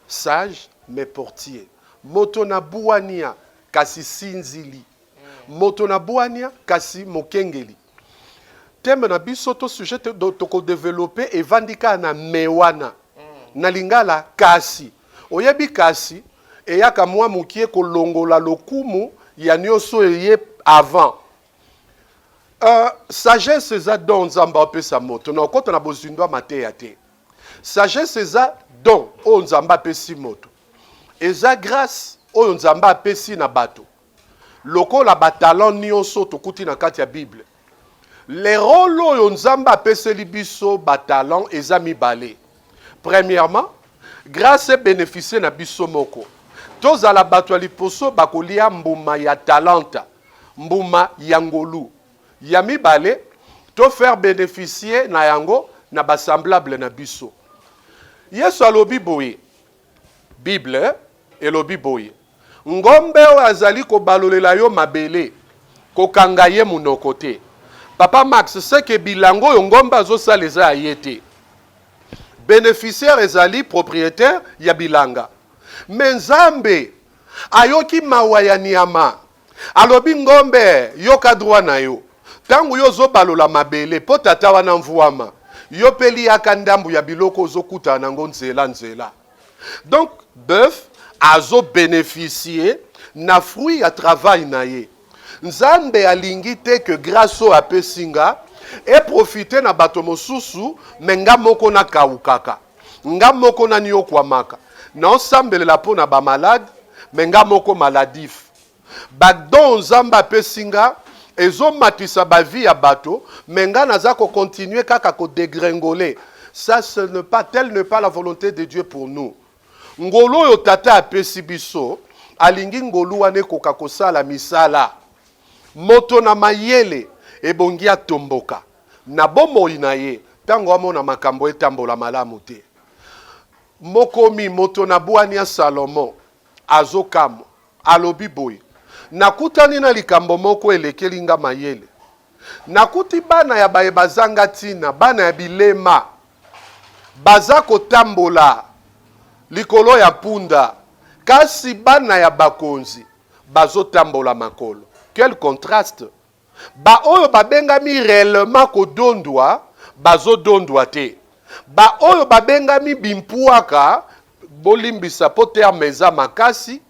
Sage mais portier. Moto na buania kasi sinzili. Moto na buania kasi mokengeli. Thème na biso to sujet toko developper evandi kaka na mais wana. Na lingala kasi. Oyebi kasi eyaka mua mukie kolongola lokumu ya nioso eye avant. Euh, sagesse eza don Nzambe apesa moto. Na okota na bozindo ya mateya te. Sagesse eza don oyo Nzambe apesi moto. Eza grace oyo Nzambe apesi na bato. Lokola ba talent nioso tokuti na kati ya Bible. Le role oyo Nzambe apeseli biso ba talent eza mibale. Premièrement, grace e beneficier na biso moko. Tozala bato ya liposo bakolia mbuma ya talanta, mbuma ya ngolu. Ya mibale, to faire beneficier na yango na ba semblables na biso. Yesu alobi boye, Bible elobi boye, Ngombe oyo azali kobalolela yo mabele, kokanga ye monoko te. Papa Max, ce que bilanga oyo ngombe azosala eza ya ye te. Beneficiaire ezali proprietaire ya bilanga. Mais Nzambe ayoki mawa ya nyama. Alobi ngombe yoka droit na yo. Tango yo ozobalola mabele po tata wana mvuama, yo pe liaka ndambu ya biloko ozokutana nango nzela nzela. Donc boeuf azo beneficier na fruit ya travail na ye. Nzambe alingi te que grace oyo apesi nga e profiter na bato mosusu mais nga moko na kawukaka. Nga moko na niokwamaka. Naosambelela po na ba malade mais nga moko maladif. Ba dons Nzambe apesi nga ezo matisa ba vie ya bato mais nga naza ko continuer kaka ko degringoler. Ça ce ne pas tel n'est pas la volonte de Dieu pour nous. Ngolu oyo Tata apesi biso, alingi ngolu wana ekoka kosala misala. Moto na mayele ebongi atomboka na bomoi na ye ntango amona makambo etambola malamu te. Mokomi, moto na bwania Salomo, azokamwa. Alobi boye, Nakutani na likambo moko elekeli nga mayele. Nakuti bana ya baye bazanga ntina, bana ya bilema, baza kotambola likolo ya mpunda, kasi bana ya bakonzi bazotambola makolo. Quel contraste! Ba oyo babengami reellement kodondwa bazodondwa te. Ba oyo babengami bimpwaka, bolimbisa po terme eza makasi,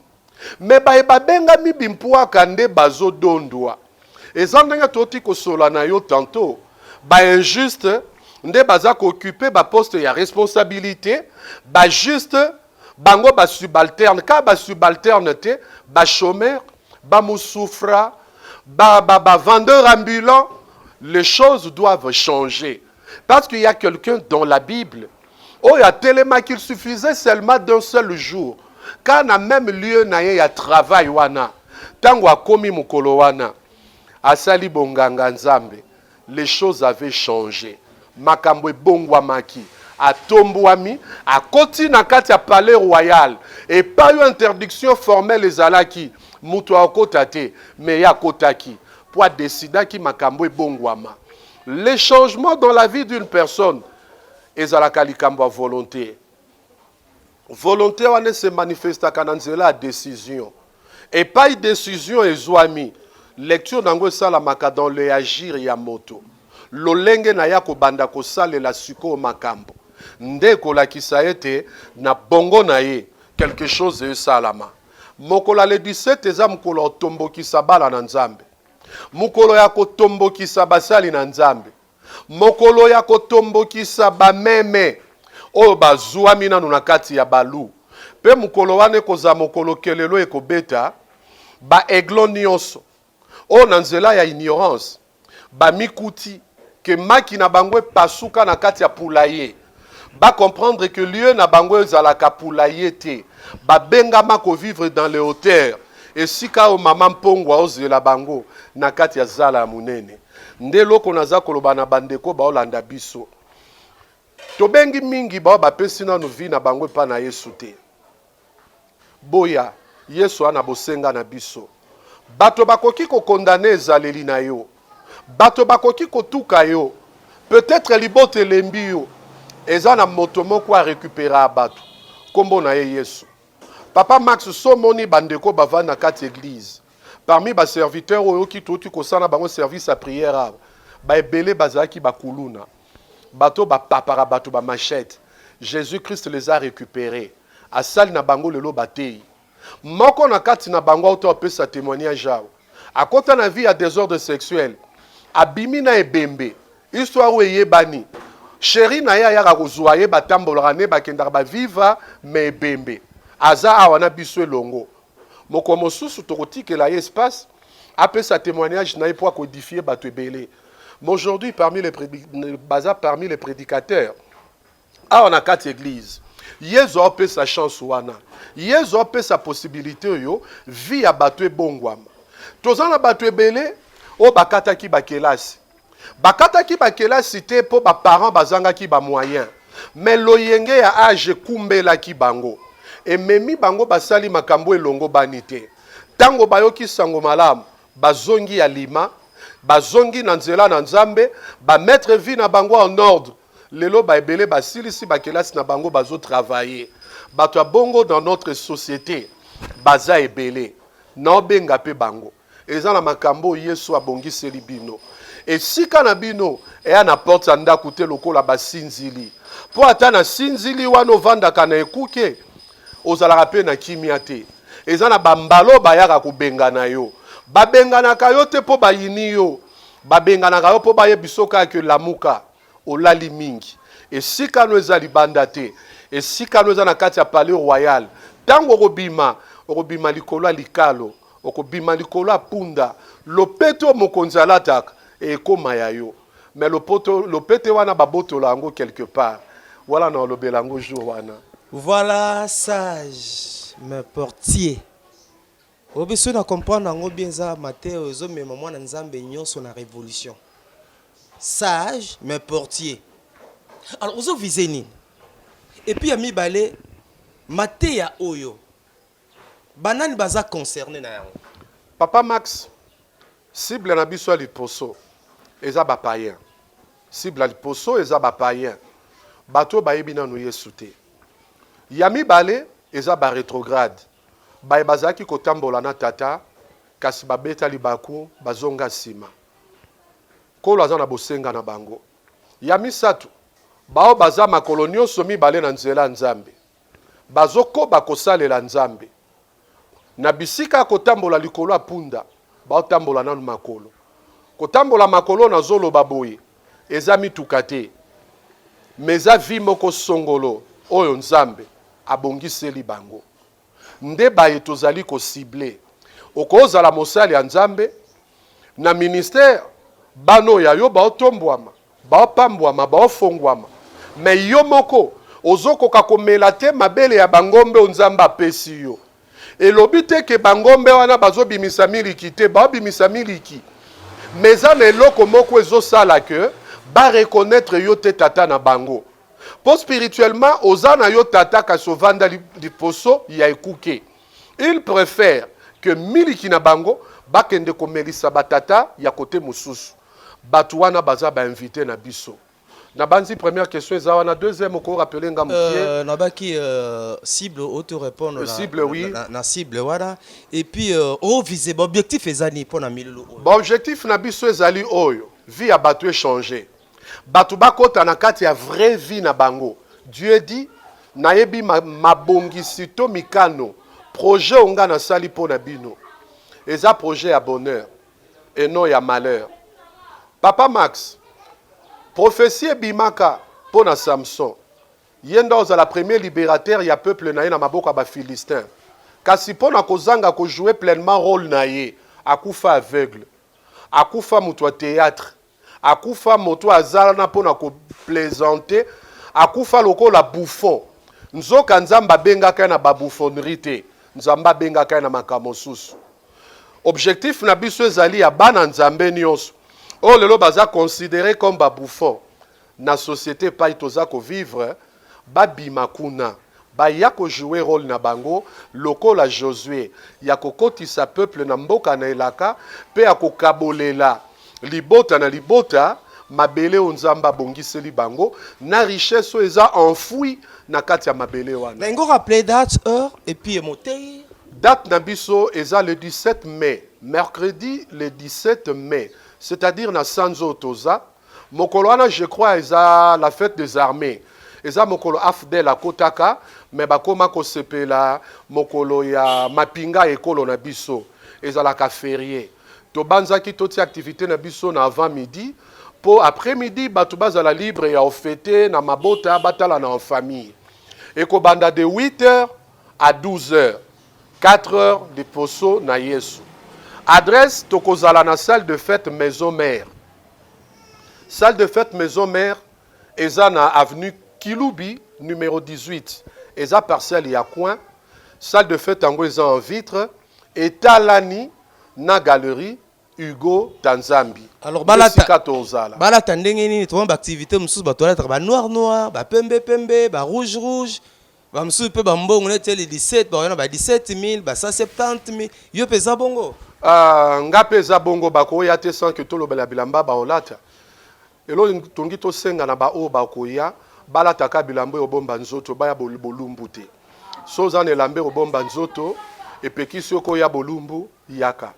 mais baye babengami bimpwaka nde bazodondwa. Eza ndenge towuti kosola na yo tantot, ba injustes nde baza ko occuper ba postes ya responsabilite, ba justes bango ba subalternes, kaka ba subalternes te, ba chomeurs, ba musufra, ba, ba, ba vendeurs ambulants, les choses doivent changer. Parce qu'il y a quelqu'un dans la Bible, oyo atelemaki, il suffisait seulement d'un seul jour, car na même lieu na ye ya travail wana, tango akomi mokolo wana, asali bonganga Nzambe, les choses avaient changé. Makambo ebongwamaki. Atombwami, akoti na kati ya palais royal, epai oyo interdiction formelle ezalaki. Moto akota te, mais ye akotaki mpo adecidaki makambo ebongwama. Le changement dans la vie d'une personne ezalaka likambo ya volonté. Volonté wana se manifestaka na nzela ya decision. Epai decision ezwami, lecture na yango esalamaka dans le agir ya moto. Lolenge na ye akobanda kosalela sikoyo makambo nde ekolakisa ete na bongo na ye quelque chose esalama. Mokolo ya le 17 eza mokolo ya kotombokisa bana na Nzambe, mokolo ya kotombokisa basali na Nzambe, mokolo ya kotombokisa bameme oyo bazwami nanu na kati ya balu. Mpe mokolo wana ekozala mokolo kelelo ekobeta, ba aiglons nyonso oyo na nzela ya ignorance bamikuti que maki na bango epasuka na kati ya poulailler, ba comprendre que lieu na bango ezalaka poulailler te, babengama ko vivre dans les hauteurs, esika oyo mama mpongo aozela bango na kati ya zala ya monene. Nde eloko naza koloba na bandeko baolanda biso, tobengi mingi bao bapesi nanu vie na bango epa na Yesu te. Boya, Yesu a na bosenga na biso. Bato bakoki ko condamner ezaleli na yo. Bato bakoki kotuka yo. Peut-etre libota elembi yo. Eza na moto moko a recuperaa bato. Kombo na ye Yesu. Papa Max, so omoni ba ndeko bavandi na kati eglise, parmi ba serviteurs oyo oyoki touti kosala na bango service ya prière awa, ba ebele bazalaki ba kuluna. Bato oyo bapapaka bato ba machettes. Jesus-Christ les a recuperes. Asali na bango lelo bateyi. Moko na kati na bango auta opesa temoignage awa. Akota na vie ya desordre sexuel. Abimi na ebembe. Histoire oyo eyebani. Cherie na ye ayaka kozua ye, batambolaka ne bakendaka ba viva mais ebembe. Aza awa na biso elongo. Mokolo mosusu tokotikela ye espace apesa temoignage na ye po ako edifier bato ebele. Mais aujourd'hui parmi les baza parmi les predicateurs awa na kati eglise. Yezu aopesa chance wana, Yezu aopesa possibilité oyo vie ya bato ebongwama. Toza na bato ebele oyo bakataki bakelasi, bakataki bakelasi te mpo ba parents bazangaki ba moyens, mais loyenge ya age ekumbelaki bango, ememi bango basali makambo elongobani te. Tango bayoki sango malamu, bazongi ya lima, bazongi na nzela na Nzambe, ba mettre vie na bango en ordre. Lelo ba ebele basilisi ba kelasi na bango bazo travailler. Bato ya bongo dans notre societe baza ebele. Naobenga pe bango. Eza na makambo oyo Yesu abongiseli bino. Esika na bino eya na porte ya ndako te lokola basinzili. Po ata na sinzili wana ovandaka na ekuke, ozalaka pe na kimia te. Eza na ba mbala oyo bayaka kobengana yo. Babenganaka yo te po bayini yo. Babenganaka yo po bayebisa yo kaka que lamuka. Olali mingi. Esika no eza libanda te. Esika no eza na kati ya palais royal. Tango okobima, okobima likolo ya likalo, okobima likolo ya punda. Lopete oyo mokonzi alataka ekoma ya yo. Mais lopoto, lopete wana babotola yango quelque part. Wana nakolobela yango jour wana. Voilà sage mais portier oyebi soki na comprendre yango bien eza mateya oyo ezo mema mwana nzambe nionso na revolution sage mais portier alors ozo vise nini et puis ya mibale mateya oyo ba nani baza concerne na yango? Papa Max, cible na biso ya liposo eza ba paiens. Cible ya liposo eza ba paiens, bato oyo bayebi nanu Yesu te. Ya mibale eza ba retrogrades, baye bazalaki kotambola na Tata kasi babeta libaku bazonga sima. Nkolo aza na bosenga na bango. Ya misato, baoyo baza makolo nionso mibale na nzela ya Nzambe, bazokoba kosalela Nzambe. Na bisika ya kotambola likolo ya punda, baotambola nanu makolo. Kotambola makolo nazoloba boye, eza mituka te, mais eza vie moko songolo oyo Nzambe abongiseli bango. Nde baye tozali ko cibler. Okozala mosali ya Nzambe na ministère, bana oyo ya yo baotombwama, baopambwama, baofongwama, mais yo moko ozokoka komela te mabele ya bangombe oyo Nzambe apesi yo. Elobi te ke bangombe wana bazobimisa miliki te, baobimisa miliki, mais eza na eloko moko ezosala ke ba reconnaitre yo te tata na bango. Po spirituellement oza na yo tata kasi ovanda liposo ya ekuke. Il prefère Que miliki na bango bakende komelisa batata ya kote mosusu. Bato wana baza bainvité na biso. Nabanzi première question eza wana. Deuxième, okorappeler nga mokie? Nabaki cible auto répondre na, Cible, oui. na cible wana et puis ovise baobjectif eza nini mpo na milulu oyo? Baobjectif na biso ezali oyo: vie ya bato echanger, bato bakɔta na kati ya vraie vie na bango. Dieu dit: nayebi mabongisi to mikano, projet oyo nga nasali mpo na bino eza projet ya bonheur et non ya malheur. Papa Max, prophétie ebimaka mpo na Samson, ye nde ozala premier libérateur ya peuple na ye na maboko ya Bafilistin. Kasi mpo na kozanga kojouer pleinement rôle na ye, akufa aveugle, akufa moto ya théâtre, akufa moto aza wana mpo na koplaisanter, akufa lokola bouffon. Nzoka Nzambe abengaka ye na babouffonnerie te, Nzambe abengaka ye na makambo mosusu. Objectif na biso ezali ya bana Nzambe nyonso oyo lelo baza considéré comme babouffon na société epai toza kovivre, babima kuna, baya kojouer rôle na bango lokola Josué ya kokotisa peuple na mboka na elaka mpe ya kokabolela libota na libota mabele oyo Nzambe abongiseli bango, na richesse oyo eza enfoui na kati ya mabele wana. Nalingi rappeler date, heure et puis motei. Date na biso eza le 17 mai, mercredi le 17 mai, c'est-à-dire na sanza oyo toza. Mokolo wana, je crois, eza la fête des armées, eza mokolo AFDL akotaka, me bakóma kosepela mokolo ya mapinga ekolo na biso, ezalaka férié. Tobanzaki totia activité na biso na avant midi mpo après midi bato bazala libre ya ofêter na mabota, batala na en famille. Ekobanda de 8 heures à 12 heures, 4 heures de poso na Yesu. Adresse: tokozala na salle de fête Maison Mère. Salle de fête Maison Mère eza na avenue Kilubi numéro 18, eza parcelle ya coin. Salle de fête yango eza en vitre, etalani na galerie Hugo Tanzambi. Alors, balata esika tozala. Balata ndenge nini? Tomona baactivité mosusu, bato balataka banoir noir, bapembe pembe, barouge rouge, bamosusu mpe bambongo neti ele 17, bakoya na ba 17 000, ba 170 000. Yo mpe eza bongo? Nga mpe eza bongo. Bakoya te sans que tolobela bilamba baolata. Eloko tongi tosenga na baoyo bakoya, balataka bilamba oyo obomba nzoto, baya bolumbu te. So oza na elamba obomba nzoto, epekisi yo koya bolumbu, yaka.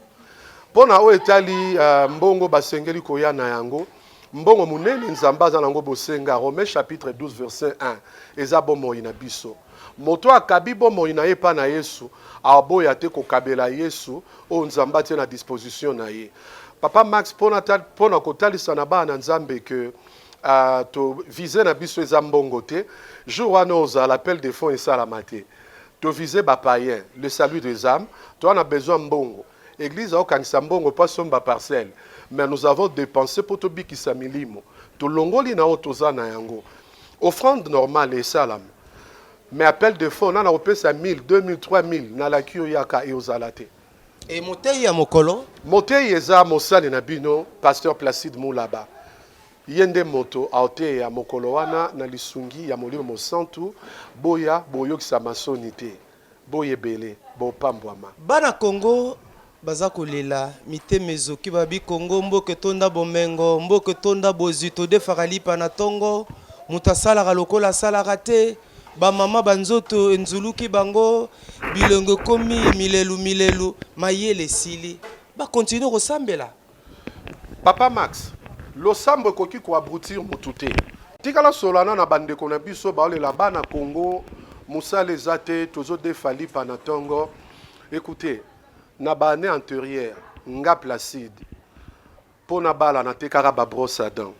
Mpo na oyo etali mbongo basengeli koya na yango, mbongo monene Nzambe aza nango bosenga, Romain chapitre 12 verset 1, eza bomoi na biso. Moto akabi bomoi na ye mpa na Yesu, aboya te kokabela Yesu oyo Nzambe atie na disposition na ye. Papa Max, mpona kotalisa na bana na Nzambe ke to vise na biso eza mbongo te, jour wana ozala appel de fonds esalama te. Tovise bapayen, le salut des âmes. Toza na besoin mbongo, église aokangisa mbongo mpo asomba parcelle, mais nous avons dépensé mpo tobikisa milimo. Tolongoli na oyo toza na yango. Offrande normale esalama, mais appel de fonds nana kopesa 1000, 2000, 3000, nalaki oyo yaka eozala te. E motei ya mokolo? Motei eza mosali na bino, pasteur Placide Mulaba. Ye nde moto aoteya mokolo wana na lisungi ya Molimo Mosantu. Boya, boyokisa masoni te, boyebele, bopambwama. Bana Kongo baza kolela, mitema ezoki. Babi Kongo mboka etonda bomengo, mboka etonda bozwi, todefaka lipa na ntongo, moto asalaka lokola asalaka te. Bamama banzoto enzuluki bango, bilongo ekomi milelu milelu, mayele esili. Bakontinue kosambela? Papa Max, losambo ekoki koabrutir motu te. Tikala solana na bandeko na biso baolela, bana Kongo, mosala eza te, tozodefa lipa na ntongo. Écoutez, na baannée antérieure, nga Placide, mpo na bala natekaka babrosse à dents.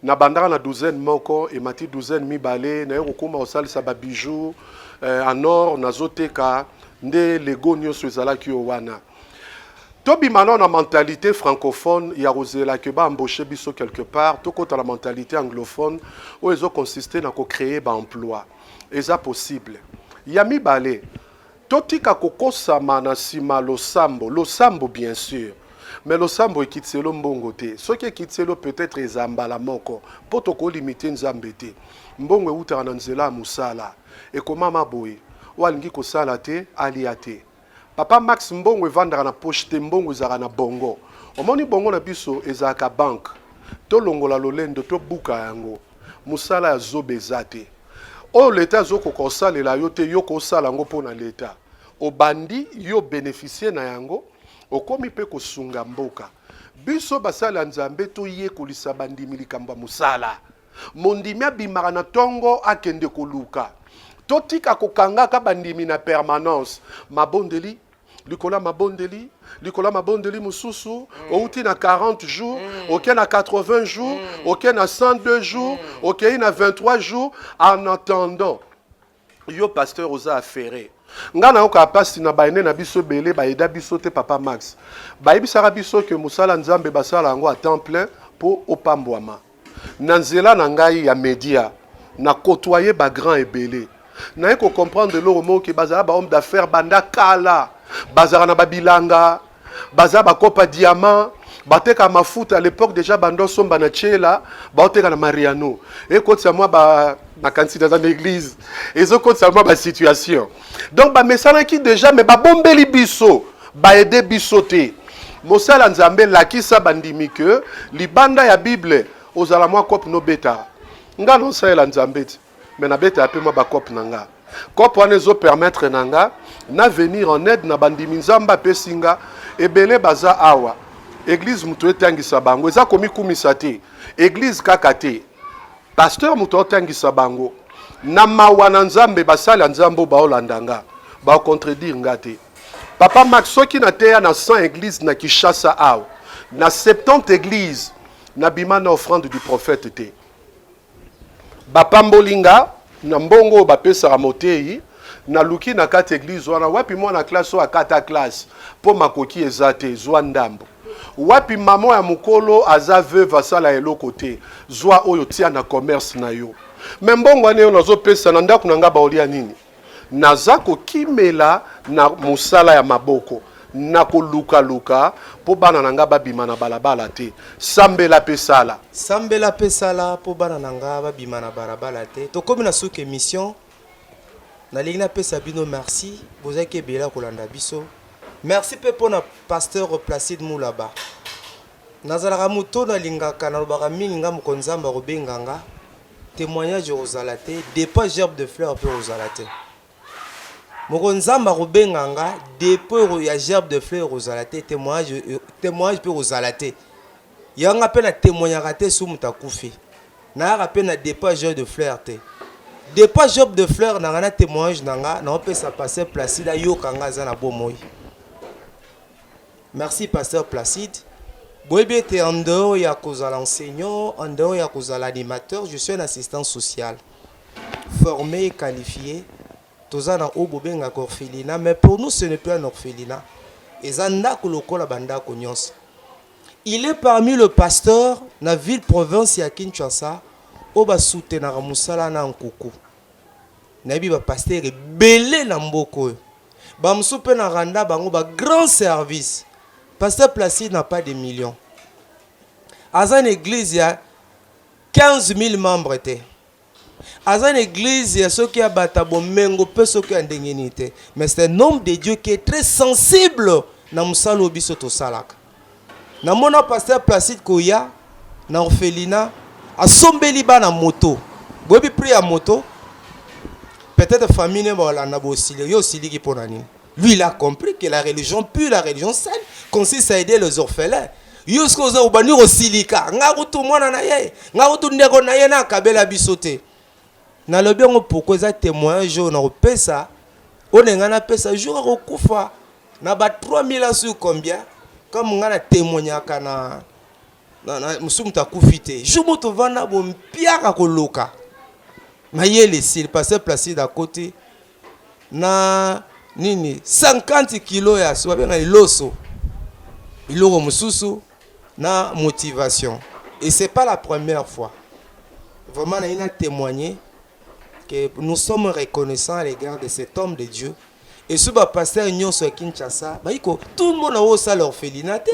Nabandaka na douzaine moko, emati douzaine mibale, naye kokóma kosalisa babijou en or, nazoteka nde lego nyonso ezalaki oyo wana. Tobima nano na mentalité francophone ya kozela ke baembauche biso quelque part. Tokɔta na mentalité anglophone oyo ezoconsiste na kocréer baemploi, eza possible. Ya mibale, totika kokosama na nsima losambo. Losambo, bien sûr, mais losambo ekitiselo mbongo te. Soki ekitiselo, peut-être eza mbala moko, mpo tokolimite Nzambe te. Mbongo eutaka na nzela ya mosala. Ekomama boye: oyo alingi kosala te, alia te. Papa Max, mbongo evandaka na poche te, mbongo ezalaka na bongo. Omoni bongo na biso ezalaka banque. Tolongola lolendo, tobuka yango. Mosala ya zoba eza te. Oyo leta azokoka kosalela yo te, yo kosala yango mpo na leta. Obandi yo bénéficier na yango, okomi mpe kosunga mboka. Biso basali ya Nzambe toyekolisa bandimi likambo ya mosala. Mondimi abimaka na ntongo akende koluka. Totika kokangaka bandimi na permanence. Mabondeli likolo ya mabondeli, likolo ya mabondeli mosusu, outi na 40 jours, oke na 80 jours, oke na 102 jours, okei na 23 jours. En attendant, yo pasteur oza affairé. Nga nayokaka mpasi na baene na biso ebele bayeda biso te. Papa Max, bayebisaka biso ke mosala Nzambe basala yango à temps plein mpo opambwama. Na nzela na ngai ya media, na côtoyer bagrand ebele, naye kocomprendre eloko moko ke bazala bahomme d'affaires banda kala, bazalaka na babilanga, baza bakopa diamant, bateka mafuta. À l'époque déjà banda osomba na tiela, baoteka na Mariano, ekotisa mwa ba makanisi naza na église, ezokotisa mwa basituation. Donc bamesanaki déjà, mais babombeli biso, baede biso te. Mosala Nzambe, lakisa bandimi ke libanda ya Bible ozala mwa cope nobeta. Nga naosalela Nzambe ti, mais nabetaka mpe mwa bacope na nga. Cope wana ezopermettre na nga na venir en aide na bandimi Nzambe apesi nga. Ebele baza awa, église moto etangisa bango. Eza komikumisa te, église kaka te, pasteur moto aotangisa bango. Na mawa na Nzambe, basali ya Nzambe oyo baolanda nga bacontredire nga te. Papa Max, soki nateya na 100 église na Kinshasa awa, na 70 église nabima na offrande du prophète te. Bapamboli nga na mbongo oyo bapesaka motei. Naluki na kati église wana, wapi mwana classe oyo akata classe mpo makoki eza te, zwa ndambo. Wapi mama ya mokolo aza veuve, asala eloko te, zwa oyo tia na commerce na yo. Me mbongo wana oyo nazopesa na ndako na nga, baolia nini? Naza kokimela na mosala ya maboko, na kolukaluka mpo bana na nga babima na balabala te. Sambela mpe sala. Sambela mpe sala mpo bana na nga babima na balabala te. Tokómi na suka émission. Nalingi napesa bino merci, bozalaki ebele kolanda biso. Merci mpe mpona pasteur Placide Mulaba. Nazalaka moto nalingaka, nalobaka mingi. Nga moko, Nzambe akobenga nga, témoignage ekozala te, dépôt gerbe de fleur mpe ekozala te. Moko Nzambe akobenga nga, dépôt ya gerbe de fleur ekozala te, témoignage mpe ekozala te. Yanga mpe na témoignaka te. Su moto akufi, nayaka mpe na dépôt gerbe de fleur te. Dépôt gerbe de fleur na nga na témoignage na nga, naopesa pasteur Placide ayoka nga aza na bomoi. Merci, pasteur Placide. Boyebi ete en dehors ya kozala enseignant, en dehors ya kozala animateur, je suis un assistant social formé et qualifié. Toza na oyo bobengaka orphelinat, mais pour nous ce n'est plus un orphelinat, eza ndako lokola bandako nyonso. Il est parmi le pasteur na ville province ya Kinshasa oyo basoutenaka mosala na nkuku. Nayebi bapasteur ebele na mboka oyo, bamosusu mpe na randa bango bagrand service. Pasteur Placide n'a pas de millions, aza na église ya 15 000 membres te, aza na église ya soki ya bato bomengo mpe soki ya ndenge nini te, mais c'est un homme de Dieu qui est très sensible na mosala oyo biso tosalaka. Namona pasteur Placide koya na orphelinat, asombeli bana moto. Boyebi prix ya moto? Peut-être famille ne baolanda bosili yo osiliki mpo na nini. Lui, il a compris que la religion pure, la religion saine consiste à aider les orphelins. Yo soki oza obandi kosilika, nga kutu mwana na ye, nga kutu ndeko na ye, na akabela biso te. Nalobi yango pourquoi? Eza témoignage oyo nakopesa, oyo na ngai napesa jour akokufa na ba 3000 ans sur combien. Comme ngai na témoignaka na mosusu, moto akufi te, jour moto ovanda bompiaka koluka mayele esili, pasteur Placide akoti na nini, 50 kilo ya so babenga liloso, biloko mosusu na motivation. Et c'est pas la première fois. Vraiment, nayi na témoigner que nous sommes reconnaissants à l'égard de cet homme de Dieu. Et so bapasteur nyonso ya Kinshasa bayiko, tout le monde aosala orphelinat te,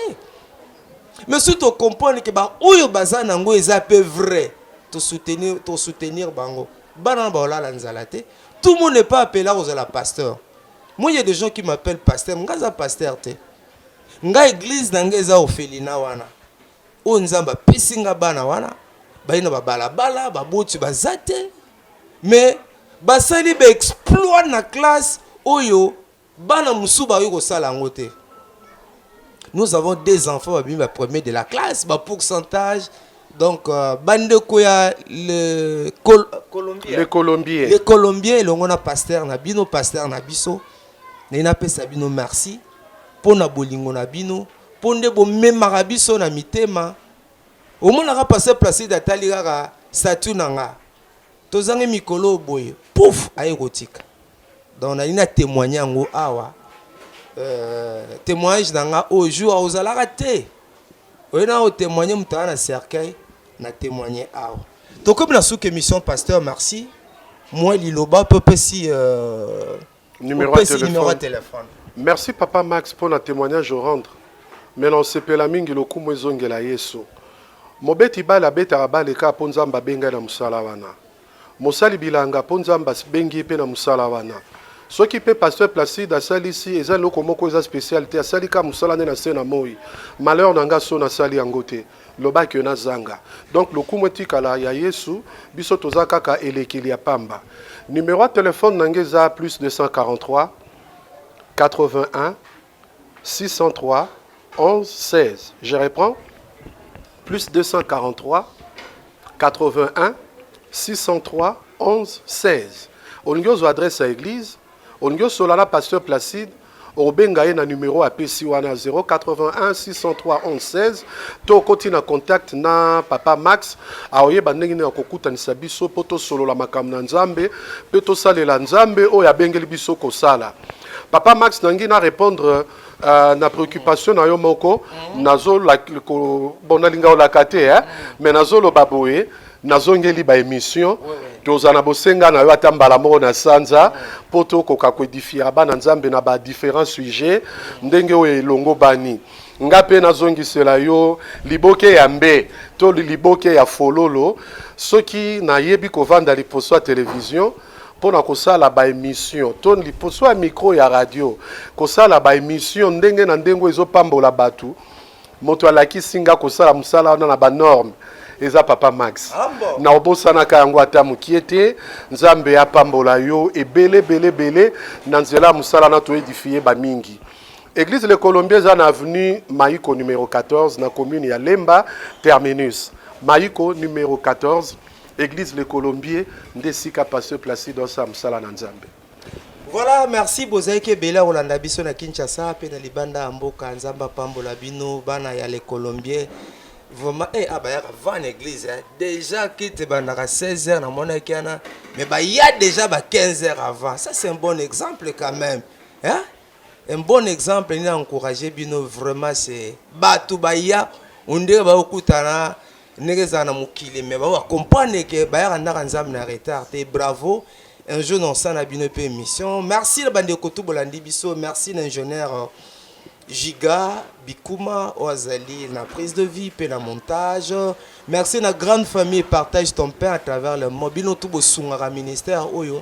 mais soki tocomprendre ke baoyo baza nango eza mpe vrai, tosoutenir bango, bana na baolala nzala te. Tout le monde n'est pas appelé à kozala pasteur. Moi, il y a des gens qui m'appellent pasteur. Nga za pasteur te. Nga église na nga eza orphelinat wana. Oyo Nzambe apesi nga bana wana, bayi na babalabala, baboti baza te. Mais basali ba exploit na classe oyo bana mosusu bakoki kosala yango te. Nous avons des enfants babimi ba premier de la classe, ba pourcentage. Donc bandeko ya le Colombien. Le Colombier. Le Colombier elongo na pasteur na bino, pasteur na biso. Naye napesa bino merci mpo na bolingo na bino, mpo nde bomemaka biso na mitema. Omonaka pasteur Placide atali kaka statut na nga, tozangi mikolo boye, pouf, aye kotika. Donc nalingi na témoigner yango awa, témoignage na nga oyo jour ozalaka te, oye na otémoigne moto aza na cercueil, na témoigne awa. Tokomi na suka émission. Pasteur, merci. Moi liloba mpe opesi numéro ya opesi numéro ya téléphone. Téléphone. Merci papa Max mpo na témoignage orendre, mais na osepela mingi, lokumu ezongela Yesu. Mobeti bale abetaka bale kaka mpo Nzambe abengai na mosala wana. Mosali bilanga mpo Nzambe abengi ye mpe na mosala wana. Soki mpe pasteur Placide asalisi, eza eloko moko eza spécial te, asali kaka mosala nde na se na moi. Malheur na nga so nasali yango te, lobaki yo nazanga. Donc lokumu etikala ya Yesu, biso toza kaka elekeli ya pamba. Numéro ya telefone na ngai eza plus 243 81 603 11 16. Je reprends. Plus 243 81 603 11 16. Olingi ozwa adresse ya église, olingi osola na pasteur Placide, obenga ye na numéro apesi wana 081 603 11 16, to okoti na contact na papa Max, aoyeba ndenge nini akokutanisa biso mpo tosolola makambo na Nzambe mpe tosalela Nzambe oyo abengeli biso kosala. Papa Max, nangi na répondre na préoccupation na yo moko. Bon, nalinga olaka te, hein? Mais nazoloba boye, nazongeli baémission, toza na bosenga na yo ata mbala moko na sanza mpo tokoka koédifier bana Nzambe na badifférents sujets ndenge oyo elongo bani. Nga mpe nazongisela yo liboke ya mbe to liboke ya fololo. Soki nayebi kovanda liboso ya télévision mpo na kosala baémission to liboso ya micro ya radio, kosala baémission ndenge na ndenge oyo ezopambola bato, moto alakisi nga kosala mosala wana na banorme eza papa Max. Ah bon? Na obosanaka yango ata mokie te. Nzambe apambola yo ebele ebele ebele na nzela ya mosala na toédifie bamingi. Église Le Colombier eza na avenue Maiko numéro 14, na commune ya Lemba Terminus. Maiko numéro 14, église Le Colombier, nde esika pasteur Placide osala mosala na Nzambe. Voilà, merci. Bozalaki ebele ya kolanda biso na Kinshasa mpe na libanda ya mboka. Nzambe apambola bino, bana ya Le Colombier. Vraiment, bayaka van église, hein. Déjà kite ebandaka 16 heures, namonaki wana, mais baya déjà ba 15 heures avant. Ça, c'est un bon exemple quand même, hein? Un bon exemple nini encourager bino vraiment. C'est bato baya ondenge baokutana ndenge ezala na mokili, mais bao bacomprendre ke bayaka ndaka Nzambe na retard te. Bravo. Un jour nosala bino mpe émission. Merci na bandeko tu bolandi biso. Merci na ingénieur Giga Bikuma oyo azali na prise de vie mpe na montage. Merci na grande famille Partage ton pain à travers le monde. Bino tu bosungaka ministère oyo,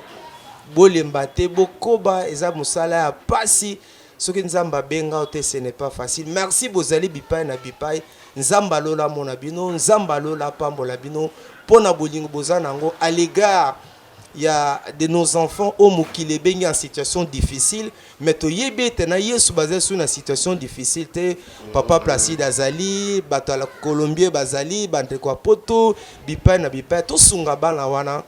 bolemba te, bokoba. Eza mosala ya pasi. Soki Nzambe abenga yo te, ce n'est pas facile. Merci. Bozali bipai na bipai, Nzambe alola mona bino, Nzambe alola apambola bino mpo na bolingo boza nango à l'égard ya de nos enfants oyo mokili ebengi en situation difficile. Mais toyebi ete na Yesu bazali su na situation difficile te. Papa Placide azali, bato ya Colombie bazali, bandeko ya Poto bipai na bipai. Tosunga bana wana.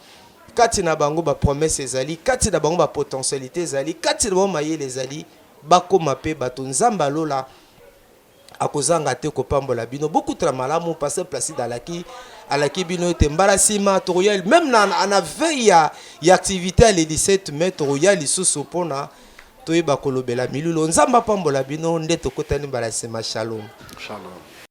Kati na bango bapromesse ezali, kati na bango bapotentialité ezali, kati na bango mayele ezali, bakóma mpe bato. Nzambe alola akozanga te kopambola bino. Bokutana malamu. Pasteur Placide alaki bino ete mbala nsima tokoya même na veille ya activité ya le 17 mai, tokoya lisusu mpona toyeba kolobela milulu. Nzambe apambola bino. Nde tokutani mbala nsima. Shalom. Shalom.